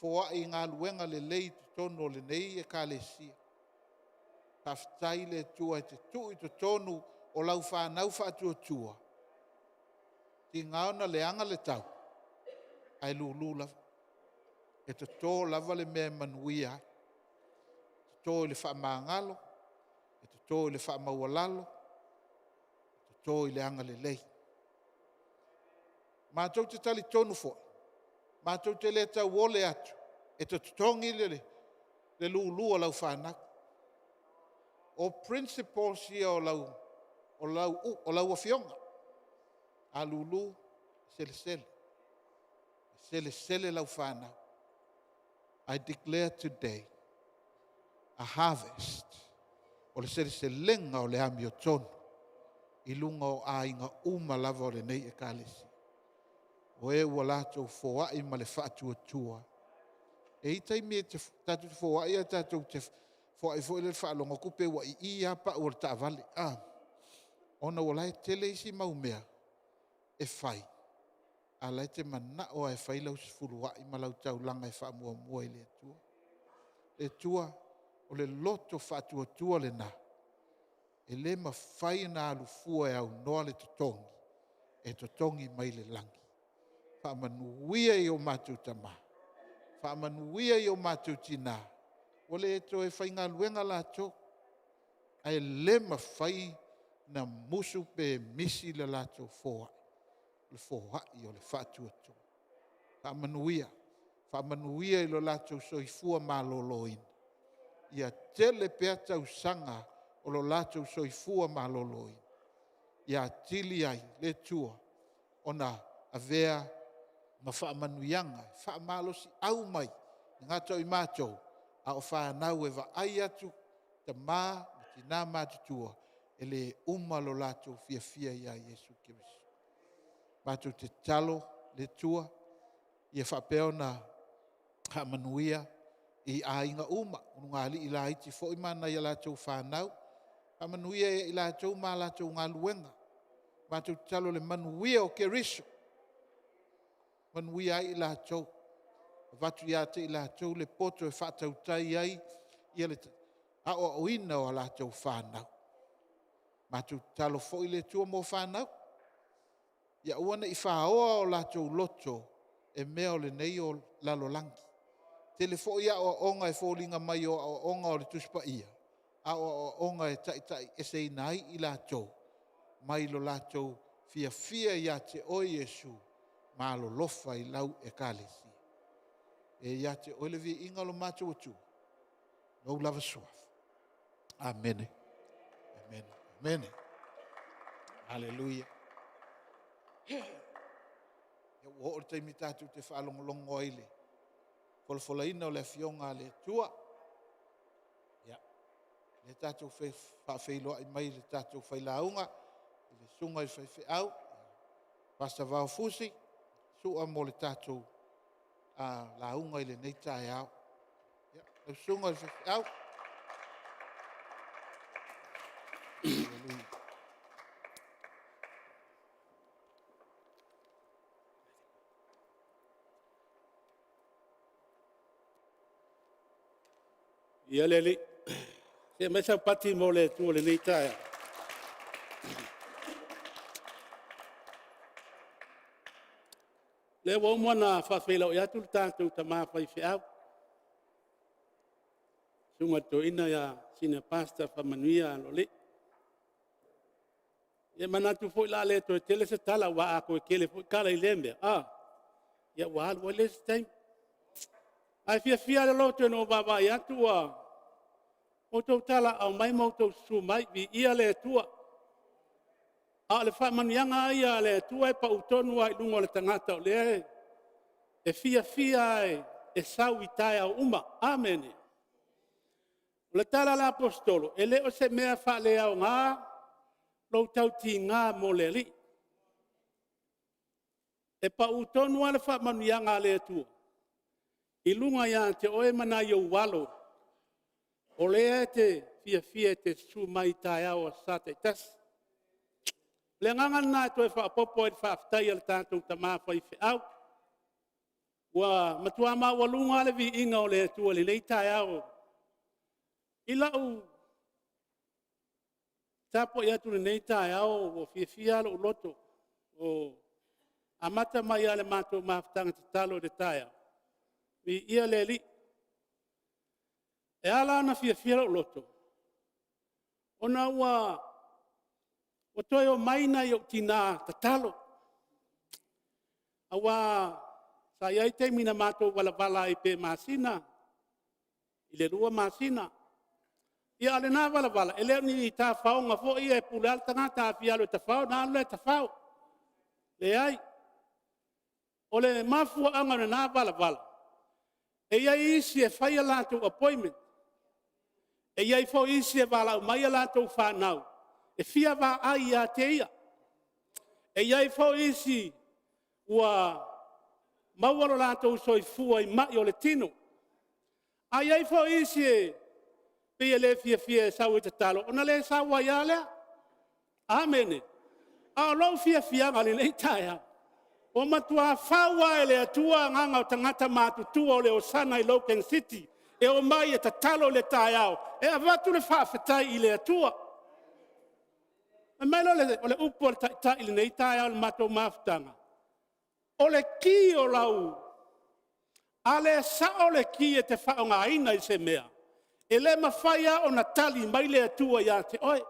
foai i galuega lelei i totonu o lenei Ekalesia. Faafetai i le Atua e te tuu i totonu o lau fanau faatuatua, tiga ona leaga le tau ae lulu lava. E toto lava le mea e manuia ai. E toto i le faamagalo, e toto i le faamaualalo, e toto i le agalelei. Matou te talitonu foi, matou te le tauole atu e totogi le lulu a lau fanau. O principles ia o lau Afioga. A lulu, selesele. Selesele lau fanau. I declare today a harvest. O le seleselega o le amiotonu i luga o aiga uma lava o lenei Ekalesia. O e ua latou foai ma le faatuatua. E i ai taimi tatou te foai ae tatou te foai foi lele faalogo atu pei ua i i lava pau o le taavale, ona o la e tele isi mau mea e fai, a o la e te manao lava e fai lau sefuluai ma lau taulaga e faamuamua i le Atua. Le Atua, o le loto faatuatua lena, e le mafai ona alu fua e aunoa le totogi. e totogi mai le lagi. Faamanuia i o matou tama, faamanuia i o matou tina, ua le toe faigaluega latou, ae le mafai na musu pe misi le latou foai, le foai o le faatuatua. Faamanuia, faamanuia i lo latou soifua maloloina, ia tele pea tausaga o lo latou soifua maloloina, ia atili ai le Atua ona avea ma faamanuiaga faamalosiau mai, e le gata o i matou a o fanau e vaai atu i tama ma tina matutua e le uma lo latou fiafia ia Iesu Keriso. Matou te tatalo le Atua ia faapea ona faamanuia i aiga uma, ulugalii laiti foi ma nai a latou fanau, faamanuia ia i latou ma latou galuega. Matou te tatalo i le manuia o Keriso, manuia ai i latou, avatu ia te i latou le poto e faatautai ai le aoaoina o a latou fanau. Matou te tatalo foi le Atua mo fanau, ia aua ne i faoa o latou loto e mea o lenei lalolagi. E tele foi aoaoga e foliga mai o aoaoga o le Tusi Paia, a o aoaoga e taitaieseina ai i latou mai lo latou fiafia ia te oe Iesu ma alolofa i lau Ekalesia. E ia te Oe le viiga o lo matou Atua i lou lava Suafa. Amene. Amene. Amene. Haleluia. Ia, ua oo i le taimi tatou te faalogologo ai i le folafolaina o le Afioga a le Atua. Ia, lea tatou te faafeiloai mai i le tatou failauga, le susuga i le faifeau, Pastor Vao Fusi, Sua mo le tatou lauga i lenei taeao. Ia, lau susuga i le faifeau. Ia le Alii. Se aumai sau pati mo le Atua i lenei taeao. O lea ua uma ona faafeiloai atu le tatou tama faifeau, le susuga i le toeaina ia Senior Pastor Faamanuia Aloalii. E manatu foi o le a le toe tele se tala aua a toe tele foi tala i lea mea, a, ia ua alu ai le isi taimi. Ae fiafia lava le loto ina ua ou vaavaai atu ua outou talaaa mai ma outou susu mai, viia le Atua. A o le faamanuiaga lava ia a le Atua e pau tonu lava i luga o le tagata o lea e fiafia lava e sau i taeao uma. Amene. O le tala a le Aposetolo, e le o se mea faaleaoga lou tautiga mo le Alii. E pau tonu lava le faamanuiaga a le Atua i luga ia te oe ma nai ou alo o lea e te fiafia e te susu mai i taeao o aso Sa taitasi. O le agaga lena e toe faaopoopo ai i le faafetai a le tatou tama faifeau. Ua matua maualuga lava le viiga o le Atua i lenei taeao. I lau tapuai atu i lenei taeao ua fiafia lava lou loto, ua amata mai lava i le matou mafutaga tatalo i le taeao, viia le Alii. E ala ona fiafia lou loto, ona ua toe omai nai ou tina tatalo. Aua sa i ai taimi na matou valavala ai pe masina i le 2 masina. Ia a o lena valavala, e le o ni tafaoga foi ia e pule lava le tagata a fia alu e tafao ona alu lea e tafao. Leai. O le mafuaaga o lena valavala, e i ai isi e fai a latou appointment, e i ai foi isi e valaau mai a latou fanau e fia vaai ia te ia. E i ai foi isi ua maua lo latou soifua i mai o le tino, ae i ai foi isi e pei e le fiafia e sau e tatalo ona le sau ai lava lea. Amene. A o lou fiafiaga i lenei taeao, ua matua fau lava e le Atua agaga o tagata matutua o le Osana i Logan City e omai e tatalo i le taeao e avatu le faafetai i le Atua. Fai mai lea o le upu a le Taitai i lenei taeao i le matou mafutaga, o le ki o lau a le sao le ki e te faaaogaina i se mea, e le mafai lava ona tali mai le Atua ia te oe.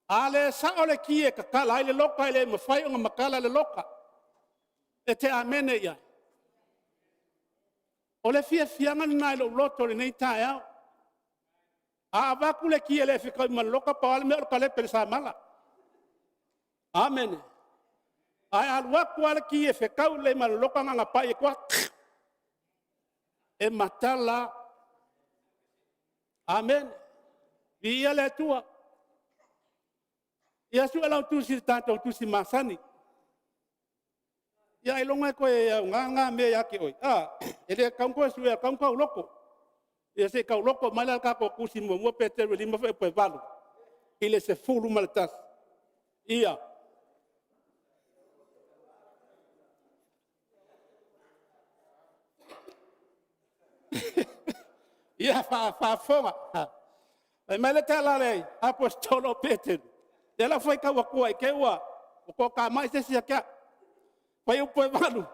A le sao le ki e tatala ai le loka, e le mafai ona matala le loka. E te amene i ai? O le fiafiaga lena i lou loto i lenei taeao. A avatu le ki e le fetaui ma le loka, pau lava le mea o le talepe i le samala. Amene. Ae a alu atu lava le ki e fetau lelei ma le loka, na ona pai atu lava, e matala lava. Amene. Viia le Atua. Ia sue lau tusi i le tatou tusi masani. Ia ailoga e toe aoga lena mea ia te oe, a? E le tatau ona toe suea, e tatau ona tauloto. Ia se i tauloto mai la i le tatou Tusi 1 Peteru 5:8 i le 11. Ia. Ia faafofoga. Fai mai le tala a le Aposetolo o Peteru, ia o lau faitau atua i te i ua toatamai se isi ia te au. Fuaiupu 8,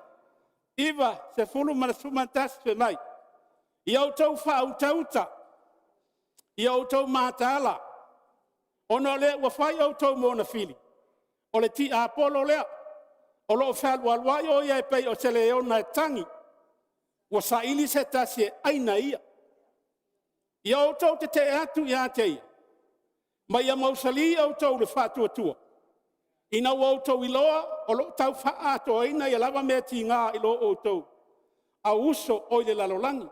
9, 10 ma le 11, fai mai, “Ia outou faautauta, ia outou mataala, ona o le ua fai outou ma ona fili, o le tiapolo lea, o lo o fealualuai o ia e pei o se leona e tagi, ua saili se tasi e aina e ia. Ia outou tetee atu ia te ia, ma ia mausali outou i le faatuatua, ina ua outou iloa o lo o tau faaatoaina ia lava mea tiga i lo outou auuso o i le lalolagi.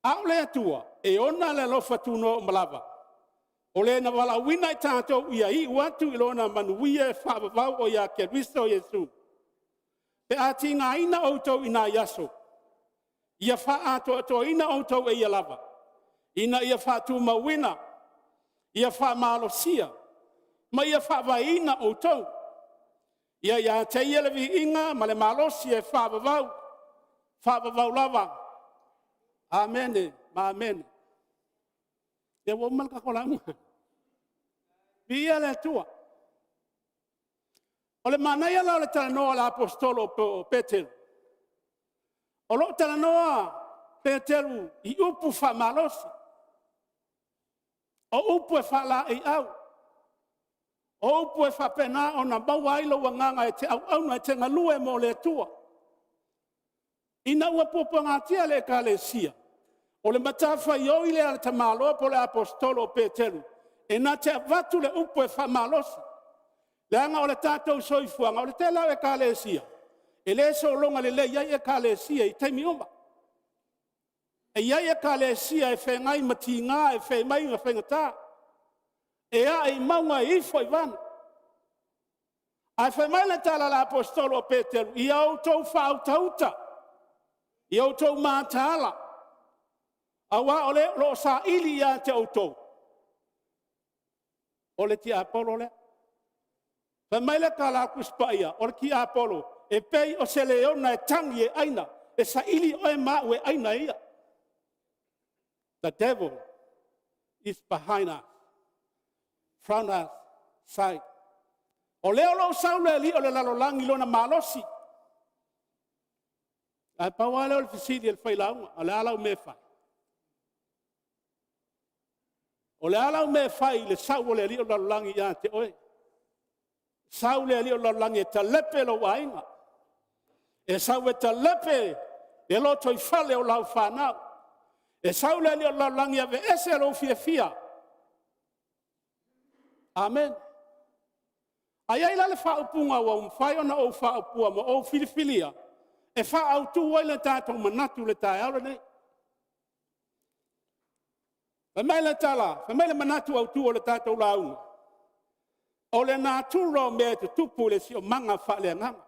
A o le Atua e ona le alofa tunoa uma lava, o Le na valaauina i tatou ia iu atu i lona manuia e faavavau o ia Keriso Iesu, pe a tigaina outou i nai aso, ia faaatoatoaina outou e Ia lava, ina ia faatumauina, ia faamalosia ma ia faavaeina outou. Ia te Ia le viiga ma le malosi e faavavau, faavavau lava. Amene ma amene.” Ia ua uma le tatou lauga. Viia le Atua. O le manaia la o le talanoa a le Aposetolo o Peteru, o lo o talanoa Peteru i upu faamalosi, o upu e faalaeiau, o upu e faapena ona maua ai lou agaga e te auauna e te galue mo le Atua. Ina ua puapuagatia le Ekalesia, o le matafaioi lea a le tamaloa po o le Aposetolo o Peteru e na te avatu le upu e faamalosi, leaga o le tatou soifuaga, o le tele lava o Ekalesia, e le sologa lelei ai Ekalesia i taimi uma. E i ai Ekalesia e feagai ma tiga, e feagai ma faigata, e ae i mauga e ifo i vane. Ae fai mai le tala a le Aposetolo o Peteru, “Ia outou faautauta, ia outou mataala, aua o le o lo o saili ia te outou, o le tiapolo lea.” Fai mai le tala a le Tusi Paia, o le tiapolo, e pei o se leona e tagi e aina, e saili oe ma au e aina e ia. The devil is behind us, front us, side. O lea o lo o sau le alii o le lalolagi i lona malosi. Ae pau lava lea o le fesili a le failauga, o le a lau mea e fai? O le a lau mea e fai i le sau o le alii o le lalolagi ia te oe? Sau le alii o le lalolagi e talepe lou aiga, e sau e talepe le lotoifale o lau fanau, e sau le alii o le lalolagi e aveese lou fiafia. Amene. Ae i ai la le faaupuga ua mafai ona ou faaupua ma ou filifilia e faaautu ai le tatou manatu i le taeao lenei. Fai mai le tala, fai mai le manatu autu o le tatou lauga, o le natura o mea e tutupu i le siosiomaga faaleagaga.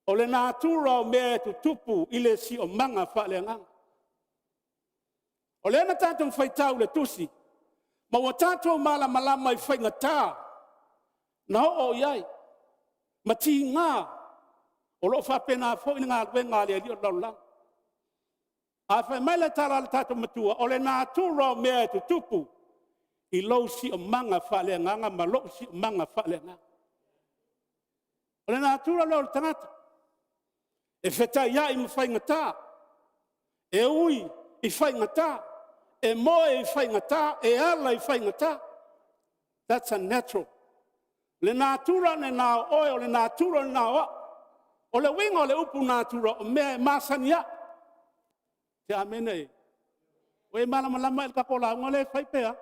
O le natura o mea e tutupu i le siosiomaga faaleagaga. O lea na tatou faitau i le tusi ma ua tatou malamalama i faigata na oo i ai ma tiga o lo o faapena foi le galuega a le alii o le lalolagi. Ae fai mai le tala a le tatou Matua, o le natura o mea e tutupu i lou siomaga faaleagaga ma lou siomaga faaleagaga. O le natura lea o le tagata, e fetaiai ma faigata, e ui i faigata, e moe i faigata, e ala i faigata. That's a natural. O le natura lena o oe, o le natura lena o au. O le uiga o le upu natura, o mea e masani ai. Amene. Ua e malamalama ea i le tatou lauga lea e fai pe a? O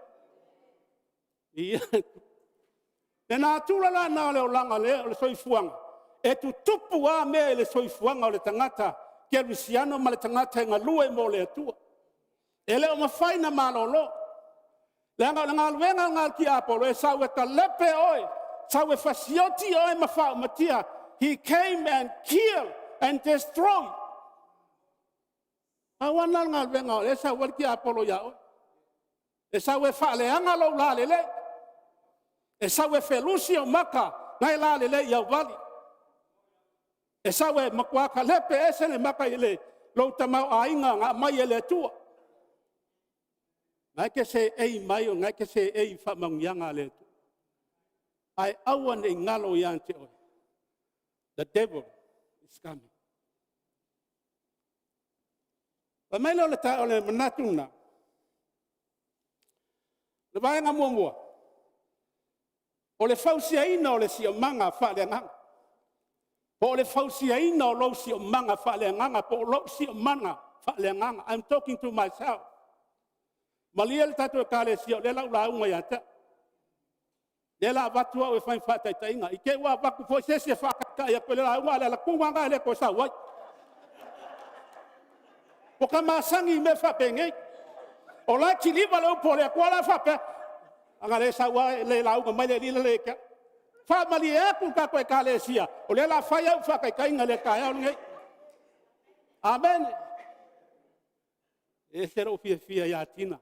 le natura la lena o le olaga o le soifuaga, e tutupu lava mea i le soifuaga o le tagata kerisiano ma le tagata e galue mo le Atua. E le o mafai ona malolo, leaga o le galuega lena a le tiapolo, e sau e talepe oe, sau e fasioti oe ma faaumatia. He came and kill and destroy. Pau lava lena o le galuega o lea e sau ai le tiapolo ia oe. E sau e faaleaga lou lalelei, e sau e felusi ou maka na e lalelei i auvali. E sau e matua talepe ese lou tamaoaiga na aumai e le Atua. O lena e te seei mai o lena e te seei i faamanuiaga a le Atua. Ae aua ne i galo ia te oe, the devil is coming. Fai mai lea o le manatu lena, o le vaega muamua, o le fausiaina o le siomaga faaleagaga. Po o le fausiaina o lou siomaga faaleagaga po o lou siomaga faaleagaga. I'm talking to myself. Malie le tatou Ekalesia o lea o le a ou lauga ia te au. O lea o le a avatu au e fai ma faataitaiga, i te'i ua avatu foi se isi e faataitai atu i le lauga, a o le alu atu lava lena e le toe sau ai. Ua ta masani i mea faapenei. O la e kiliva le upu a le Atua la e faapea, ana le sau lava e le lauga mai le alii le la ia te au. Faamalie atu i le tatou Ekalesia, o lea o le a fai au ma faataitaiga i le taeao lenei. Amene. E ese lou fiafia ia Tina.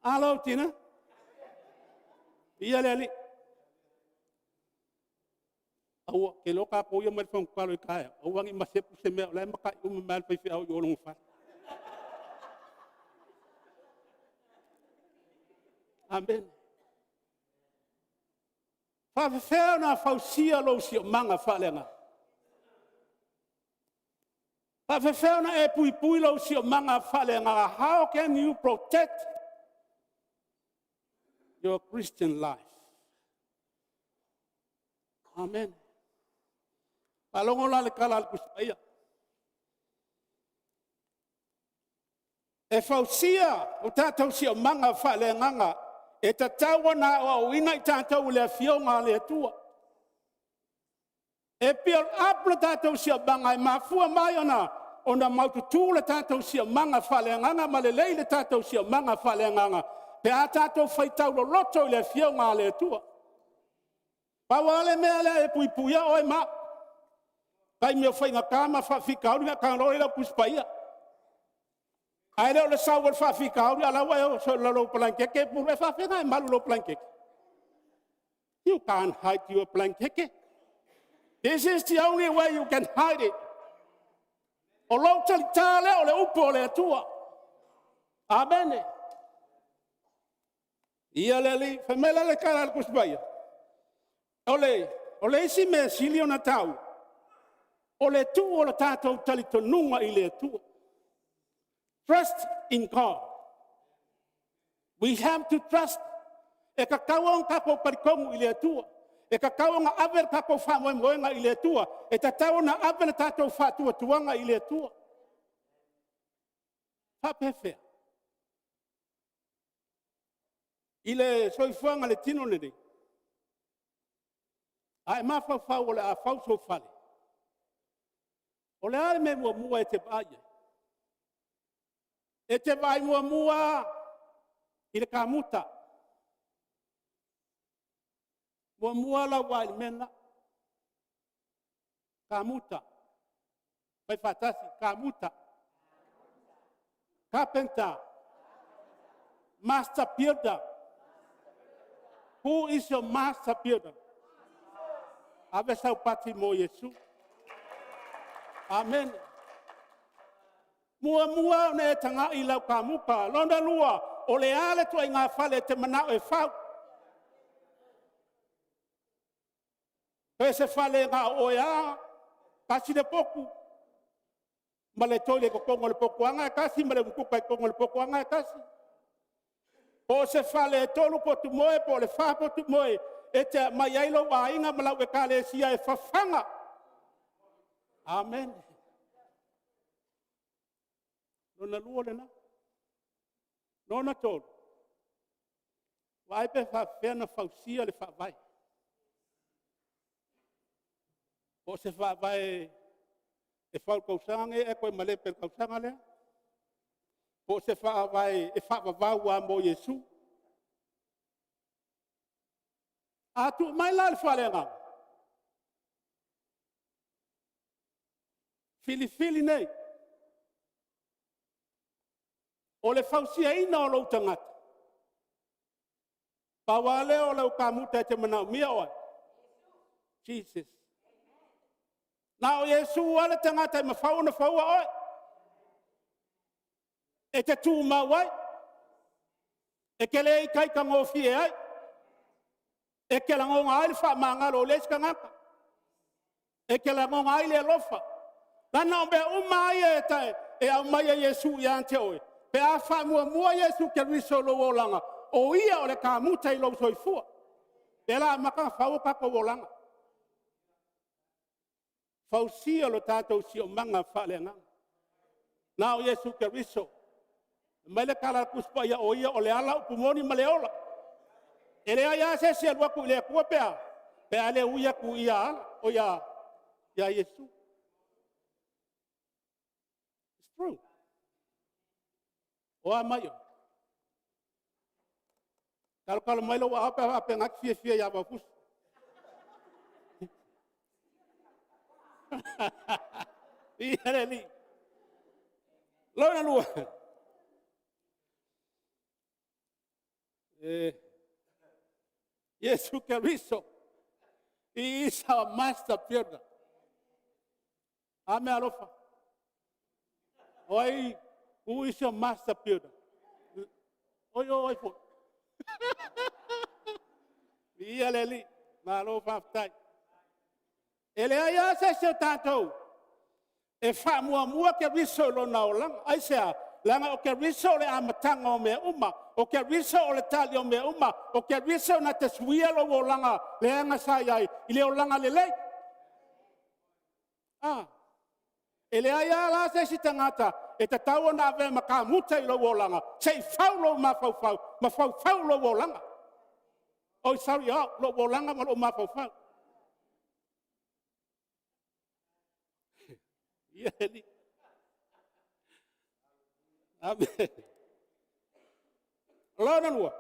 A lou tina? Viia le Alii. Aua, ou te iloa o tatou ia e omai i le fono tatalo i taeao, aua ne i masepu se mea o la e matai uma mai lava le faifeau i o i lona fale. Amene. E faapefea ona fausia lou siomaga faaleagaga? E faapefea ona e puipui lou siomaga faaleagaga? How can you protect your Christian life? Amene. Faalogo la i le tala a le Tusi Paia. E fausia o tatou siomaga faaleagaga, e tatau ona aoaoina i tatou i le Afioga a le Atua. E build up lo tatou siomaga, e mafua mai ona maututu le tatou siomaga faaleagaga ma lelei le tatou siomaga faaleagaga pe a tatou faitau loloto i le Afioga a le Atua. Pau lava le mea lea e puipuia oe ma au, taimi o faigata ma faafitauli ona e tago loa lea i lau Tusi Paia. Ae le o le sau o le faafitauli a o la e ua e oso i lalo o lou blanket e faapefea ona e malu i lou blanket? You can't hide your blanket. This is the only way you can hide it. O lou talita lea o le upu a le Atua. Amene. Ia le Alii, fai mai la le tala a le Tusi Paia, o le isi mea sili ona taua, o le tuu o le tatou talitonuga i le Atua. Trust in God. We have to trust. E tatau ona tatou talitonu i le Atua. E tatau ona ave le tatou faamoemoega i le Atua. E tatau ona ave le tatou faatuatuaga i le Atua. E faapefea? I le soifuaga i le tino lenei, a e mafaufau o le a fau sou fale, o le a le mea muamua e te vaai i ai? E te vaai muamua i le kamuta. Muamua lau vaai i le mea lena. Kamuta. Fai faatasi, kamuta. Carpenter. Master builder. Who is your master builder? Ave sau pati mo Iesu. Amen. Muamua ona e tagai i lau kamuta. Lona lua, o le a le ituaiga fale e te manao e fau? Pe se fale na o oe lava, tasi le potu, ma le toilet i totonu o le potuaga e tasi ma le umukuka i totonu o le potuaga e tasi. Po o se fale e 3 potumoe po o le 4 potumoe e te aumai ai lou aiga ma lau ekalesia e fafaga. Amene. Lona lua lena. Lona tolu, vaai pe faapefea ona fausia le faavae. Po o se faavae e fau i le tausaga lenei ae toe malepe i le tausaga lea, po o se faavae e faavavau lava mo Iesu. A tuu mai la i le faaleagaga, filifili nei, o le fausiaina o lou tagata, pau lava lea o lau kamuta e te manaomia o ai? Jesus. Na o Iesu lava le tagata e mafai ona faua oe, e te tumau ai, e te le itaita gofie ai, e te lagona ai le faamagalo o le isi tagata, e te lagona ai le alofa. Leaga o mea uma lava ia e aumai e Iesu ia te oe, pe a faamuamua Iesu Keriso i lou olaga, o Ia o le kamuta i lou soifua. Lea o le a amata ona fau o tatou olaga. Fausia lo tatou siosiomaga faaleagaga. Na o Iesu Keriso. Fai mai le tala a le Tusi Paia, o Ia o le ala, upu moni ma le ola. E leai lava se isi e alu atu i le Atua pe a le ui atu i ia Iesu. It's true. O a mai oe? Talotalo mai lou aao pe a faapea o lena e te fiafia ia Vaufusi. Viia le Alii. Lona lua, Iesu Keriso, He is our master builder. A mea alofa? O ai, who is your master builder? Oi, o ai foi? Viia le Alii, malo faafetai. E leai lava se isi o tatou e faamuamua Keriso i lona olaga. Aisea? Leaga o Keriso o le amataga o mea uma, o Keriso o le tali o mea uma, o Keriso na te suia lou olaga leaga sa i ai i le olaga lelei. A, e leai lava la se isi tagata e tatau ona avea ma kamuta i lou olaga se i fau lou mafaufau ma faufau lou olaga. Oi sorry, lou olaga ma lou mafaufau. Ia le Alii. Amene. Lona lua,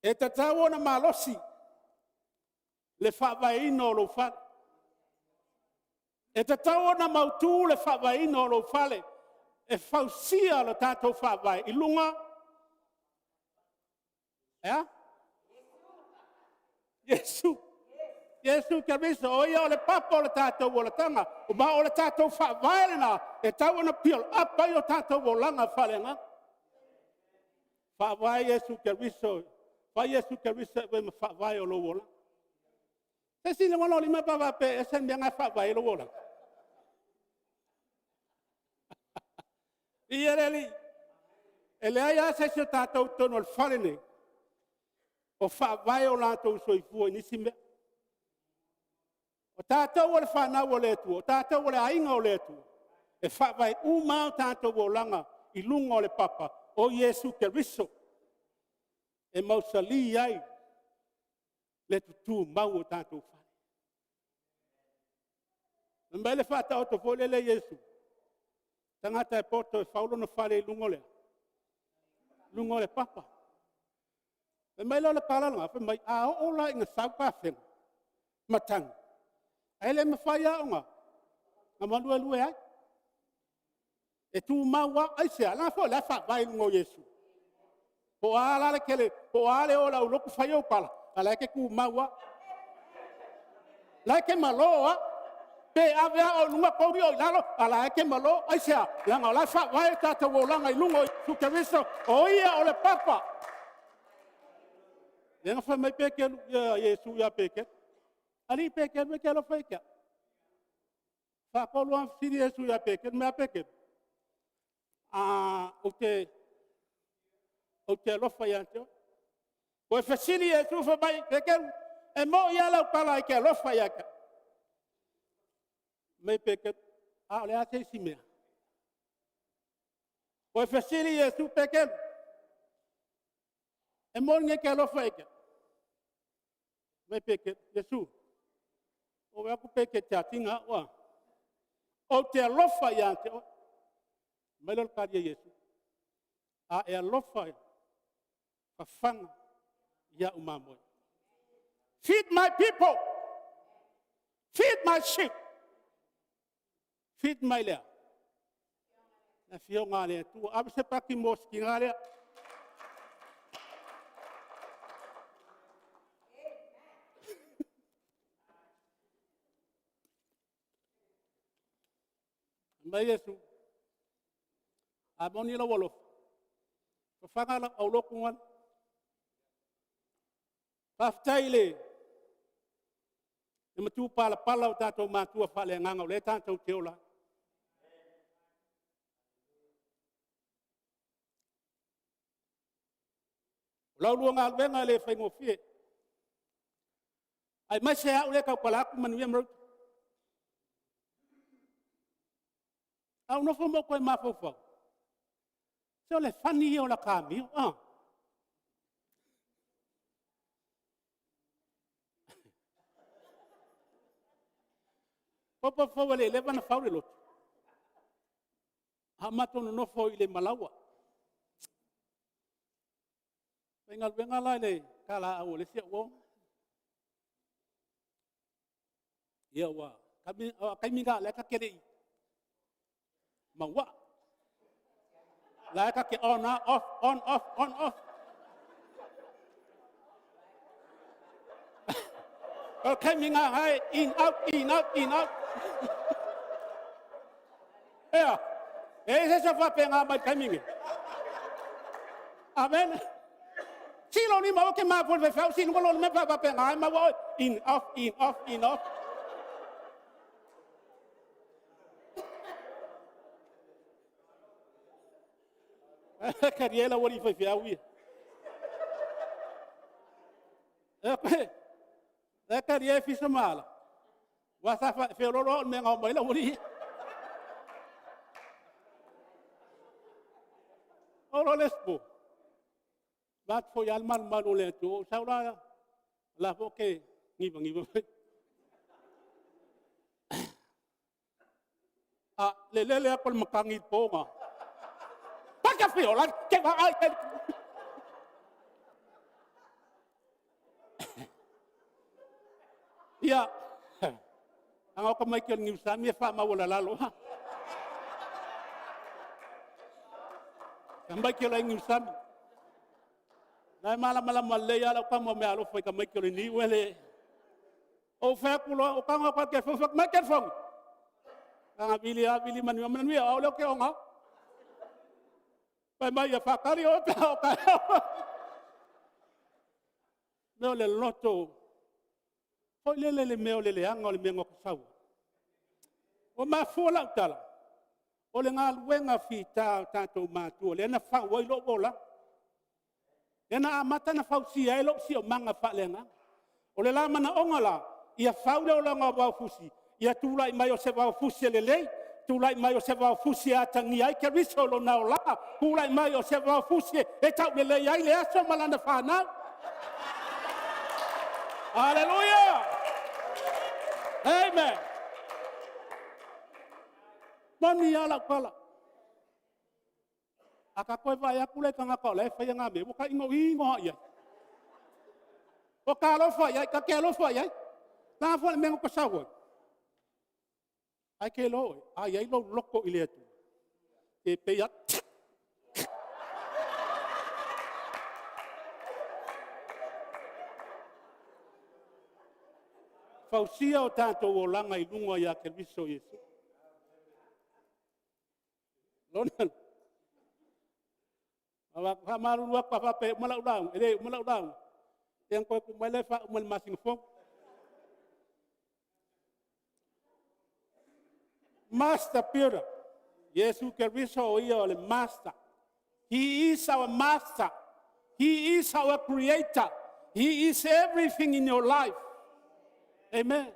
e tatau ona malosi le faavaeina o lou fale. E tatau ona mautu le faavaeina o lou fale, e fausia lo tatou faavae i luga, e a? Iesu. Iesu Keriso o Ia o le papa o le tatou olataga, ma o le tatou faavae lena e tatau ona build up ai o tatou olaga faaleagaga. Faavae Iesu Keriso, fai Iesu Keriso e avea ma faavae o lou olaga. Se i silasila lou lima pe a faapea e ese le mea lena e faavae ai lou olaga. Viia le Alii. E leai lava se isi o tatou i totonu o le fale lenei o faavae o latou soifua i nisi mea. O tatou o le fanau a le Atua, o tatou o le aiga o le Atua, e faavae uma lava o tatou olaga i luga o le papa o Iesu Keriso e mausali ai le tutumau o tatou fale. Fai mai le Faataoto foi lele a Iesu, tagata e poto e fau lona fale i luga o le a? Luga o le papa. Fai mai lea o le tala lena, fai mai a oo la ina sau tafega, matagi, e le mafai lava ona maluelue ai, e tumau lava. Aisea? Leaga foi o la e faavae i luga o Iesu. Po o a la le tele, po o a le o o le aulotu fai ou tala, a o la e te tumau lava. O la e te malo lava. Pe ave a oe i luga pouli oe i lalo, a la e te malo. Aisea? Leaga o la e faavae le tatou olaga i luga o Iesu Keriso, o Ia o le papa. Lea na fai mai Peteru, ia Iesu ia Peteru, Alii Peteru e te alofa ia te au? Faatolu ona fesili Iesu ia Peteru, fai mai a Peteru, ou te alofa ia te oe. Toe fesili Iesu fai mai, Peteru, e moni lava lau tala e te alofa ia te au? Fai mai Peteru, a o le a se isi mea? Toe fesili Iesu, Peteru, e moni e te alofa ia te au? Fai mai Peteru, Iesu, ua ou vaai atu pe e te charge ina au a? Ou te alofa ia te oe. Ona fai mai lea o le tali a Iesu, a e alofa, fafaga i au mamoe. Feed my people, feed my sheep. Feed my le a? Le Afioga a le Atua. Ave se pati mo si tina lea. Fai mai Iesu, a moni lou alofa, fafaga lau aulotu nga. Faafetai i le matupalapala o tatou matua faaleagaga o lea tatou te ola ai. O la oulua galuega e le faigofie, aemaise au lea e tautala atu Manuia ma Ruta. A ou nofo ma ou toe mafaufau, se o le fani ia o la ta amio a? E le i leva ona fau le lotu, a o matou nonofo i le malaua. E faigaluega la i le talaaua a le isi au uo. Ia o le taimi lena o lea ta te le i mauaa, o la ta te on lava off, on off, on off. O le taimi lena o la e in out, in out, in out. Ea, e i ai se isi o faapena mai i le taimi lenei? Amene. Sii lou lima aua e te mafua i le faifeau, sii i luga lou lima pe a faapea na e maua oe. In off, in off, in off. Talie lau alii faifeau ia. E talie Fisa ma Ala, aua sa feoloolo au i le mea na omai ai le aualii ia. Oo loa le isi po, vaai atu foi lava le malumalu o le Atua, ou sau la, o la foi ou te nivaniva. A o le lele atu o le matagi i le po lena, Ia, leaga o tamaiti o le Niusami e faamaualalalo. Tamaiti o le ai Niusami. O la e malamalama lelei lava lau tama meaalofa i tamaiti o le niu e le... Ou fai atu loa, ou tago atu lava i le telefoni, fai atu, aumai le telefoni. Na ona vili lava vili, manuia manuia, o au lea ou te onaina. Fai mai, ia faatali oe pe a oo taeao. O le mea o le loto foi lele i le mea o le leaga o le mea na ota sau ai. Ua mafua lau tala, o le galuega fita a o tatou matua lea na fau ai lou olaga, lea na amata ona fausia ai lou siosiomaga faaleagaga. O le la manaoga la, ia fau le olaga o Vaofusi, ia tulai mai o se Vaofusi e lelei, tulai mai o se Vaofusi e atagia ai Keriso i lona olaga, tulai mai o se Vaofusi e taulelei ai le aso ma lana fanau. Aleluia! Amen! Moni lava lau tala. A ta toe vaai atu la i tagata o la e faia na mea, ua ta igoino lava i ai. Ua ta alofa i ai, ta te alofa i ai. O le a foi le mea na ota sau ai? Ae te iloa oi, a i ai lou loto i le Atua, e pei lava... Fausia o tatou olaga i luga ia Keriso Iesu. Lona, faamalulu atu a faapea e uma lau lauga, e le uma lau lauga, ia ona toe tuu mai lea faauma i le masina fou. Master Builder, Iesu Keriso o Ia o le Master. He is our Master. He is our Creator. He is everything in your life. Amen.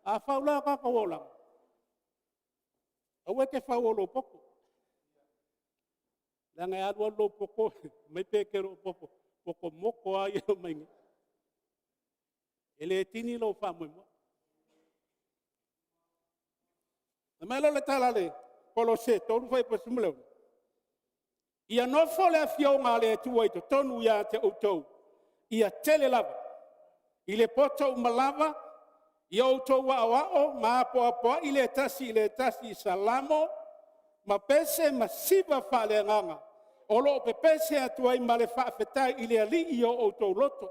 A fau la o tatou olaga, aua e te fau o lou poto, leaga e alu alu lou poto, fai mai Petero o le poto moto lava ia e omai nei. E le tini lou faamoemoe. Ona aumai lea o le tala a le Kolose 3:16, ia nofo le Afioga a le Atua i totonu ia te outou, ia tele lava, i le poto uma lava, ia outou aoao ma apoapoai le tasi i le tasi i Salamo ma pese ma siva faaleagaga o lo o pepese atu ai ma le faafetai i le Alii i o outou loto.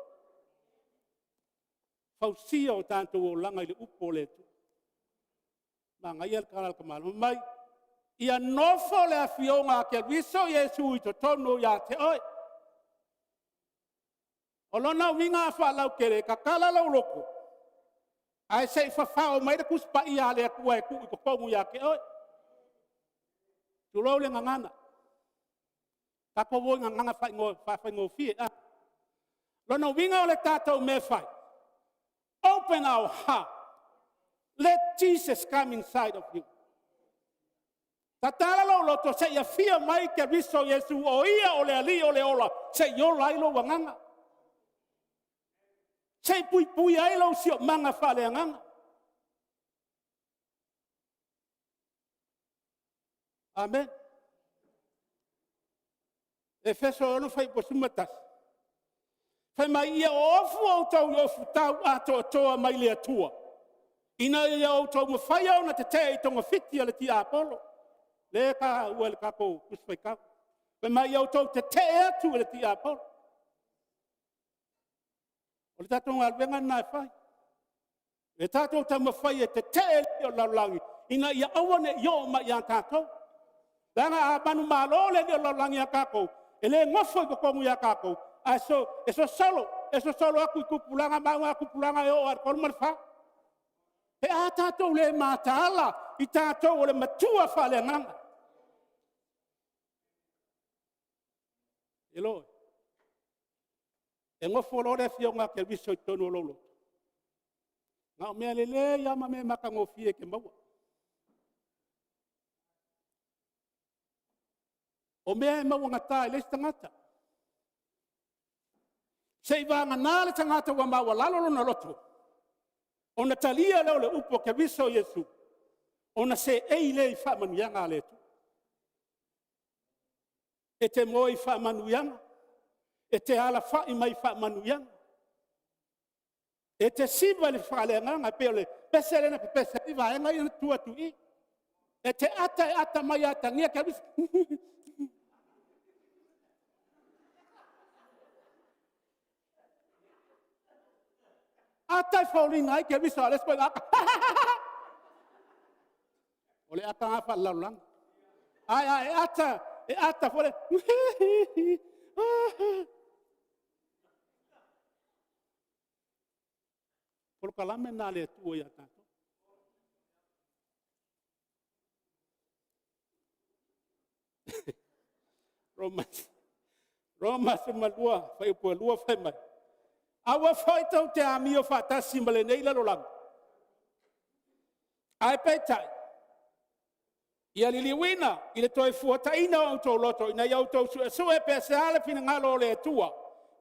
Fausia o tatou olaga i le upu a le Atua. Manaia le tala a le tamaloa fai mai, ia nofo le Afioga a Keriso Iesu i totonu ia te oe. O lona uiga a faalautele, tatala lou loto, ae se i fafao mai le Tusi Paia a le Atua e tuu i totonu ia te oe. Tulou le gagana. Tatou o i gagana faafaigofie. O lona uiga o le tatou mea e fai, open our heart, let Jesus come inside of you. Tatala lou loto se i afio mai Keriso Iesu o Ia o le Alii o le ola se i ola ai lou agaga. Se i puipui ai lou siosiomaga faaleagaga. Amen. Efeso 6:11, fai mai ia oofu outou i ofutau atoatoa mai le Atua, ina ia outou mafaia ona tetee i togafiti a le tiapolo, lea e taua e le tatou Tusi Faitau. Fai mai ia outou tetee atu i le tiapolo. O le tatou galuega lena e fai, ia tatou taumafai e tetee le alii o le lalolagi ina ia aua ne i oo mai ia tatou. Leaga a manumalo le alii o le lalolagi ia tatou, e le nofo i totonu ia tatou, ae sosolo, e sosolo atu i tupulaga ma augatupulaga e oo lava i le 3 ma le 4. Pe a tatou le mataala i tatou o le matua faaleagaga. E nofo loa le Afioga a Keriso i totonu o lou loto, na o mea lelei lava ma mea matagofie e te maua. O mea e mauagata ai le isi tagata. Seivagana le tagata ua maualalo lona loto, ona talia lea o le upu a Keriso Iesu, ona seei lea i faamanuiaga a le Atua. E te moe i faamanuiaga, e te alafai mai i faamanuiaga, e te siva faaleagaga e pei o le pese lea na pepese ai vaega ia na tutu atu i i. E te ata e ata mai e atagia Keriso. Ata e foliga ai Keriso a o le isi ituaiga ata. O le ata lena faalelalolagi. Ae a e ata e ata foi lea, o le polokalame lena a le Atua ia tatou. Roma 12 fuaiupu 2 fai mai, aua foi tou te amio faatasi ma lenei lalolagi, ae peitai, ia liliuina i le Toefuataiga o outou loto ina ia outou suesue pe o le a le finagalo o le Atua,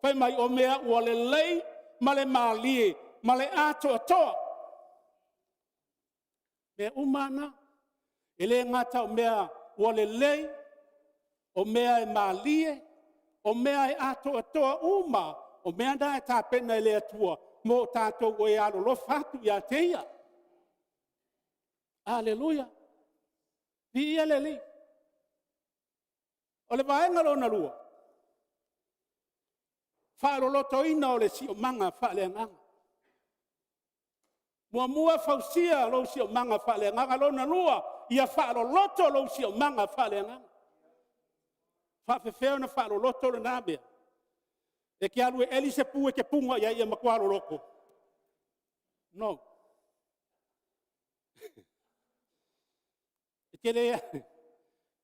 fai mai o mea ua lelei ma le malie ma le atoatoa. Mea uma lava na, e le gata o mea ua lelei, o mea e malie, o mea e atoatoa uma, o mea na e tapena e le Atua mo tatou o e alolofa atu ia te Ia. Aleluia! Viia le Alii. O le vaega lona lua, Faalolotoina o le siosiomaga faaleagaga. Muamua, fausia lou siosiomaga faaleagaga. Lona lua, ia faaloloto lou siosiomaga faaleagaga. E faapefea ona faaloloto lena mea? E te alu e eli se pu e te puna i ai ia matua loloto? No. E te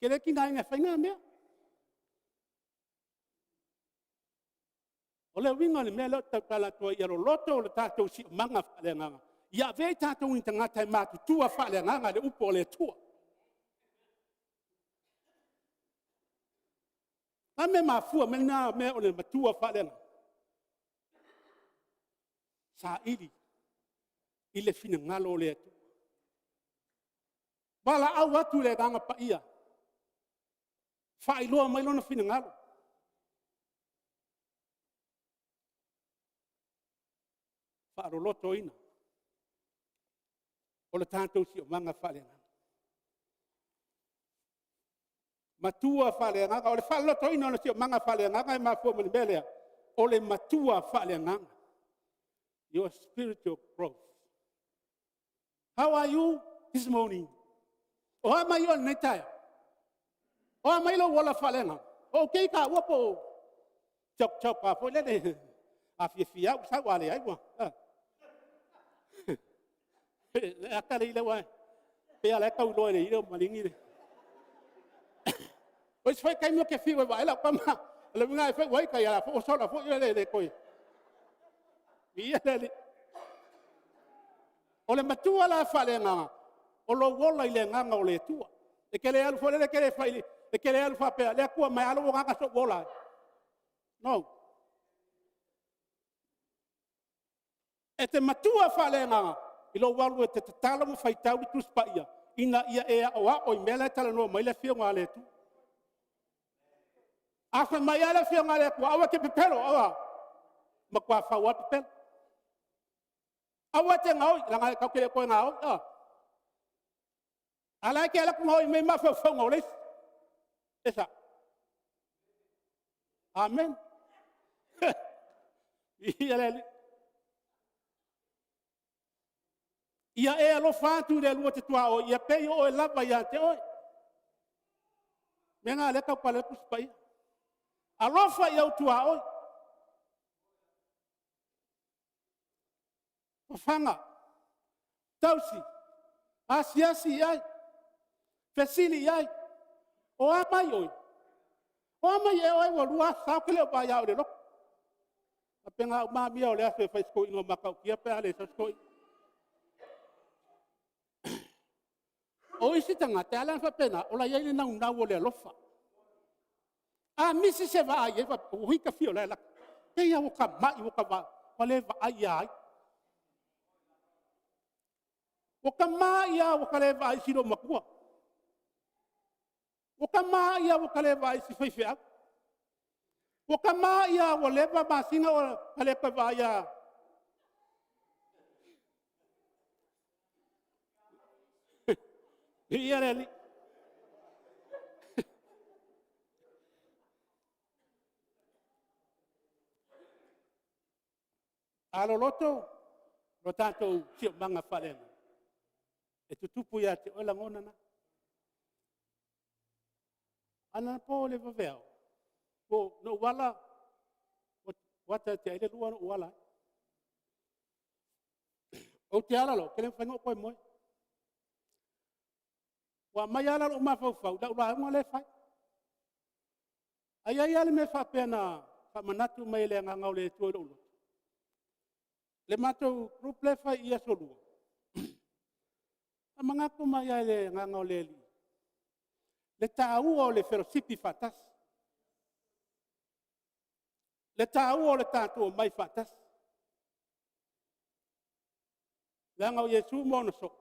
le tigaina e fai na mea. O le uiga o le mea lea ou te tautala atu ai, ia loloto le tatou siosiomaga faaleagaga, ia avea i tatou ma ni tagata e matutua faaleagaga i le upu a le Atua. O le a le mea e mafua mai ai lena mea o le matua faaleagaga? Saili i le finagalo o le Atua. Valaau atu i le Agaga Paia, faailoa mai Lona finagalo. Faalolotoina o le tatou siosiomaga faaleagaga. Matua faaleagaga. O le faalolotoina o le siosiomaga faaleagaga e mafua mai le mea lea, o le matua faaleagaga. Your spiritual growth. How are you this morning? O a mai oe i lenei taeao? O a mai lou ola faaleagaga? Ua ou tei taua po o o a foi lele, a fiafia lava ua sau, a leai ua… a? Le ata lea, pei lava o la e tau iloa e le ilo ma le igi. O isi foi taimi ou te fiu e vaai lau tama, o le uiga lava ua ita, ia o la foi ua sola foi, e le toe… Viia le Alii. O le matua la faaleagaga, o lou ola i le agaga o le Atua. E te le alu foi lele e te le alu faapea, le Atua mai a lou agaga se i ou ola ai. No. E te matua faaleagaga i lou alu e te tatalo ma faitau le Tusi Paia ina ia e aoao i mea la e talanoa mai ai le Afioga a le Atua. A fai mai lava le Afioga a le Atua, aua e te pepelo, a matua fau lava le pepelo. Aua e te gaoi, leaga tatou te le toe gaoi. A o la e te alu atu gaoi mai mafaufauga o le isi. E sao? Amen. Viia le Alii. Ia e alofa atu i le lua te tuaoi ia pei o oe lava ia te oe. O le mea lena o lea e tautala ai le Tusi Paia. Alofa i ou tuaoi. Fafaga, tausi, asiasi i ai, fesili i ai, o a mai oe? O a mai ea oe ua 2 aso ou te le o vaai ia oe i le lotu. Faapena uma lava amio o le aso e fai e si toeaina o Matautia pe a le sau si toeaina. O isi tagata e ala ona faapena, o la e i ai le naunau o le alofa. A misi se vaai i ai, faapea, oi ta fia o la e alu atu. Pei lava ua ta mai ua le vaai ia ai. Ua ta mai lava ua ta le vaai i si loomatua. Ua ta mai lava ua ta le vaai i si faifeau. Ua ta mai lava ua leva masina o ta le toe vaai ia Viia le Alii. A loloto lo tatou siosiomaga faaleagaga, e tutupu ia te oe lagona na. Anapo i le vaveao, na ou ala ua ata ea le 2 na ou ala ai. Ou te ala loa, ou te le mafai ona ou toe moe. Ua aumai lava la lou mafaufau i lau lauga lea e fai. Ae i ai lava le mea faapea na faamanatu mai e le Agaga o le Atua i lou loto, le matou group lea e fai i aso Lua, faamanatu mai lava e le Agaga o le Alii le taua o le fellowshipi faatasi, le taua o le tatou omai faatasi. Leaga o Iesu ma ona soo,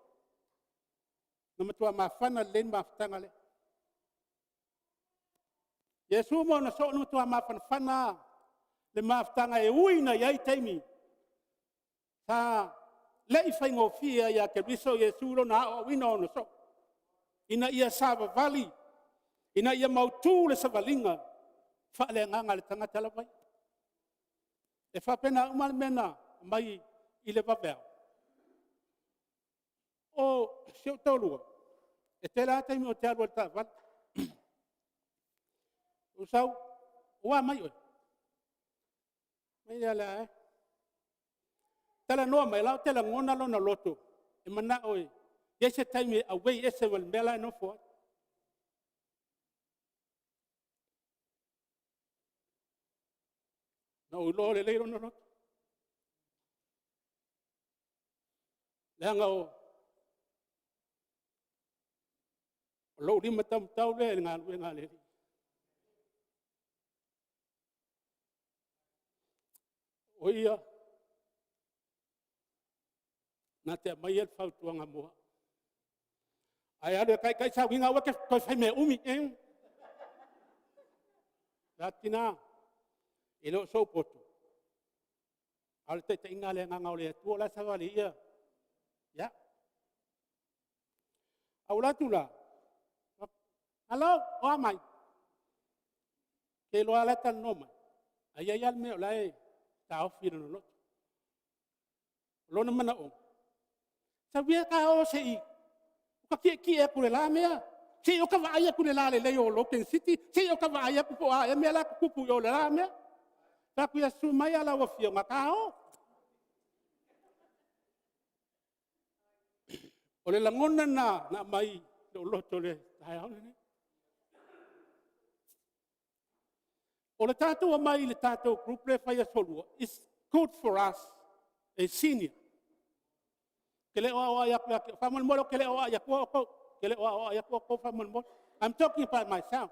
na matua mafana lelei le mafutaga lea. O Iesu ma ona soo na matua mafanafana lava le mafutaga e ui ina i ai taimi sa le i faigofie ai ia Keriso o Iesu lona aoaoina o ona soo, ina ia savavali, ina ia mautu le savaliga faaleagaga a le tagata lava ia. E faapena uma le mea na aumai i le vaveao. O si ou toalua, e tele lava taimi ou te alu ai i le taavale. Ou sau, ua a mai oe? Fai mai, a leai a. Talanoa mai o la e ou te lagona lona loto e manao e i ai se taimi e auai ese ma le mea la e nofo ai. Na ou iloa lelei lona loto, leaga o lou limataumatau lea i le galuega a le Alii. O ia na te aumaia le fautuaga mo au. Ae alu e taitai sauniga aua e te toe fai mea umi. Ou fai atu, tina, e le o sou poto, a o le taitaiga a le Agaga o le Atua o la e savali ai ia au. Ae ou alu atu la, hello, o a mai? Ou te iloa lava o la e talanoa mai, ae i ai lava le mea o la e taofi i lona loto. O lona manaoga, sau ia ta o se i… ota tietie atu i le la mea, se i ota vaai atu i le lalelei o Logan City, se i ota vaai atu po o a ea mea la e tutupu i o i le la mea. Ou fai atu, ia susu maia lau Afioga ta o. O le lagona lena na aumai i lou loto i le taeao lenei. O le tatou omai i le tatou group lea e fai i aso Lua, is good for us a senior. Ou te le o aoai atu ia te… faamolemole ou te le o aoai atua outou, ou te le o aoai atua outou faamolemole. I'm talking about myself.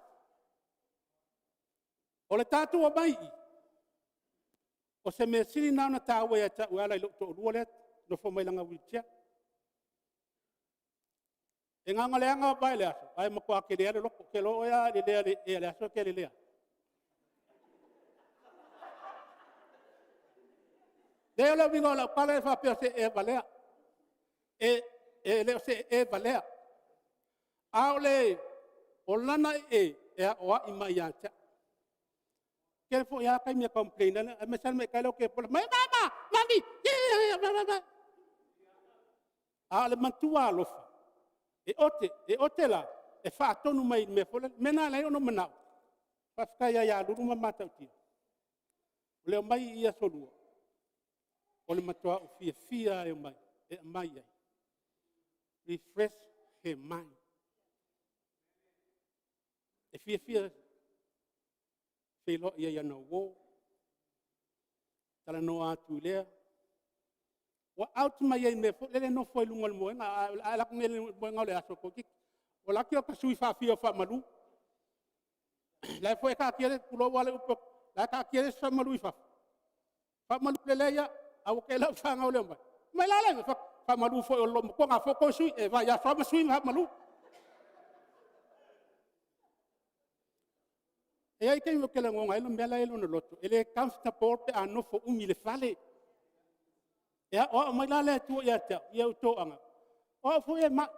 O le tatou omai i i, o se measili lena ona taua ia te au e ala i lou toalua lea e nofo mai lana wheelchair. E na ona leaga lava i le aso, ae matua tele lava le loto. Ou te iloa o oe a e lelea i le aso e te lelea ai. Leai o le uiga o lau tala e le faapea o se ee valea. E le o se ee valea, a o lana ee e aoai mai ia te au. E tele foi lava taimi e complain ai, aemaise lava le matai lea o Kepola, mama, mami. A o le matua alofa, e ote, e ote la, e faatonu mai i le mea foi lele. O le mea lena na ala ai ona ou manao, faafetai lava ia Lulu ma Matautia, o le omai i i i aso Lua, o le matua ou fiafia lava e omai e aumai ai, refresh her mind. E fiafia e feiloai ai i ana uo, talanoa atu i lea, ua out mai ai i le mea foi lele e nofo ai i luga o le moega a o alu atu nei i le moega o le aso toeitiiti ua alu atu ota sui faafia o faamalu. La e foi e taatia, tulou lava le upu, la e taatia le isi faamalu i fafo, faamalu lelei lava, ae ua tele lau fanau e le omai. Omai la le faamalu foi o le loomatua na foi toe sui, e vaiaso lava ma sui ma faamalu. E i ai taimi ou te lagona ai le mea la e i lona loto, e le comfortable pe a nofo umi i le fale. E aoao mai la le Atua ia te au, ia ou toaga, o au foi e mai.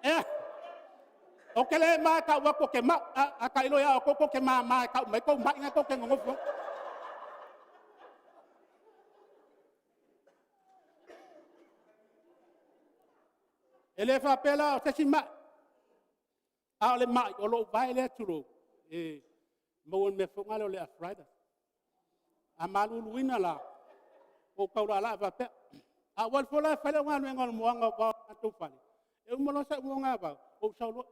Ioe, ou te le ma e tau atu ou te mai, a tailo ia outou tou te mama e tau mai tou mai na tou te nonofo ai. E le faapea la o se isi mai, a o le mai o lou vae lea tulou, e maua i le mea foi lea o le arthritis. A maluluina la, ua ou taulaalaa faapea. A ou alu foi la e fai lau galuega o le moaina o vao o le matou fale, e uma loa sau moga vao, ou sau loa,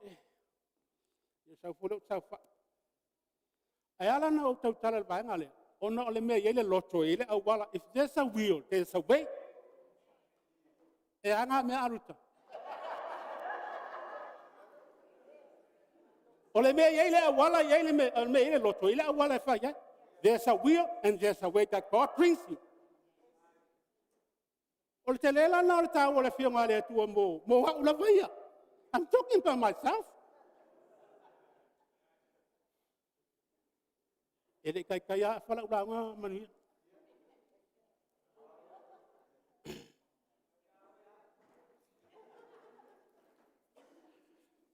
sau foi lea ou saofai. Ae ala ona ou tautala i le vaega lea, ona o le mea e i ai le loto e i ai le auala. If there's a will, there's a way. E a na mea a Ruta? O le mea e i ai le auala e i ai le loto, e i ai le auala e fai ai. There's a will and there's a way that God brings you. O le tele la lena o le taua o le Afioga a le Atua mo au lava ia. I'm talking about myself. E le i taitai lava afa lau lauga Manuia.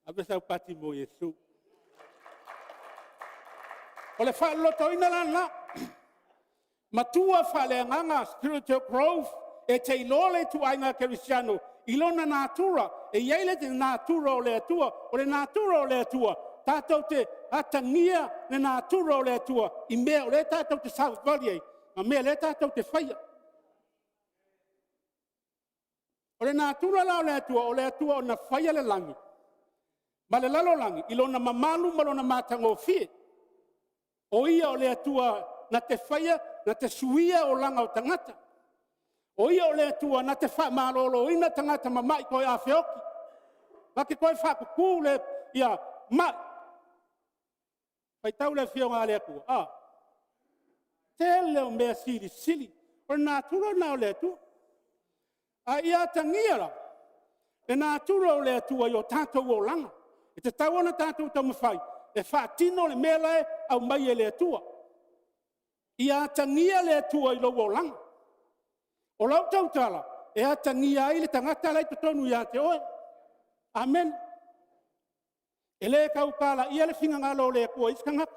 Ave sau pati mo Iesu. O le faalolotoina la lena, matua faaleagaga, spiritual growth, e te iloa le ituaiga kerisiano i lona natura. E i ai le natura o le Atua. O le natura o le Atua, tatou te atagia le natura o le Atua i mea o lea tatou te savavali ai ma mea o lea tatou te faia. O le natura la o le Atua, o le Atua na faia le lagi ma le lalolagi i lona mamalu ma lona matagofie. O Ia o le Atua na te faia, na te suia olaga o tagata. O Ia o le Atua na te faamaloloina tagata mamai toe afeoki, na te toe faatutu mai. Faitau le Afioga a le Atua, tele o mea silisili. O le natura lena o le Atua. A ia atagia la le natura o le Atua i o tatou olaga. E tatau ona tatou taumafai e faatino le mea la e aumai e le Atua. Ia atagia le Atua i lou olaga. O lau tautala, e atagia ai le tagata la e i totonu ia te oe. Amene. E le tautalaia le finagalo o le Atua i isi tagata.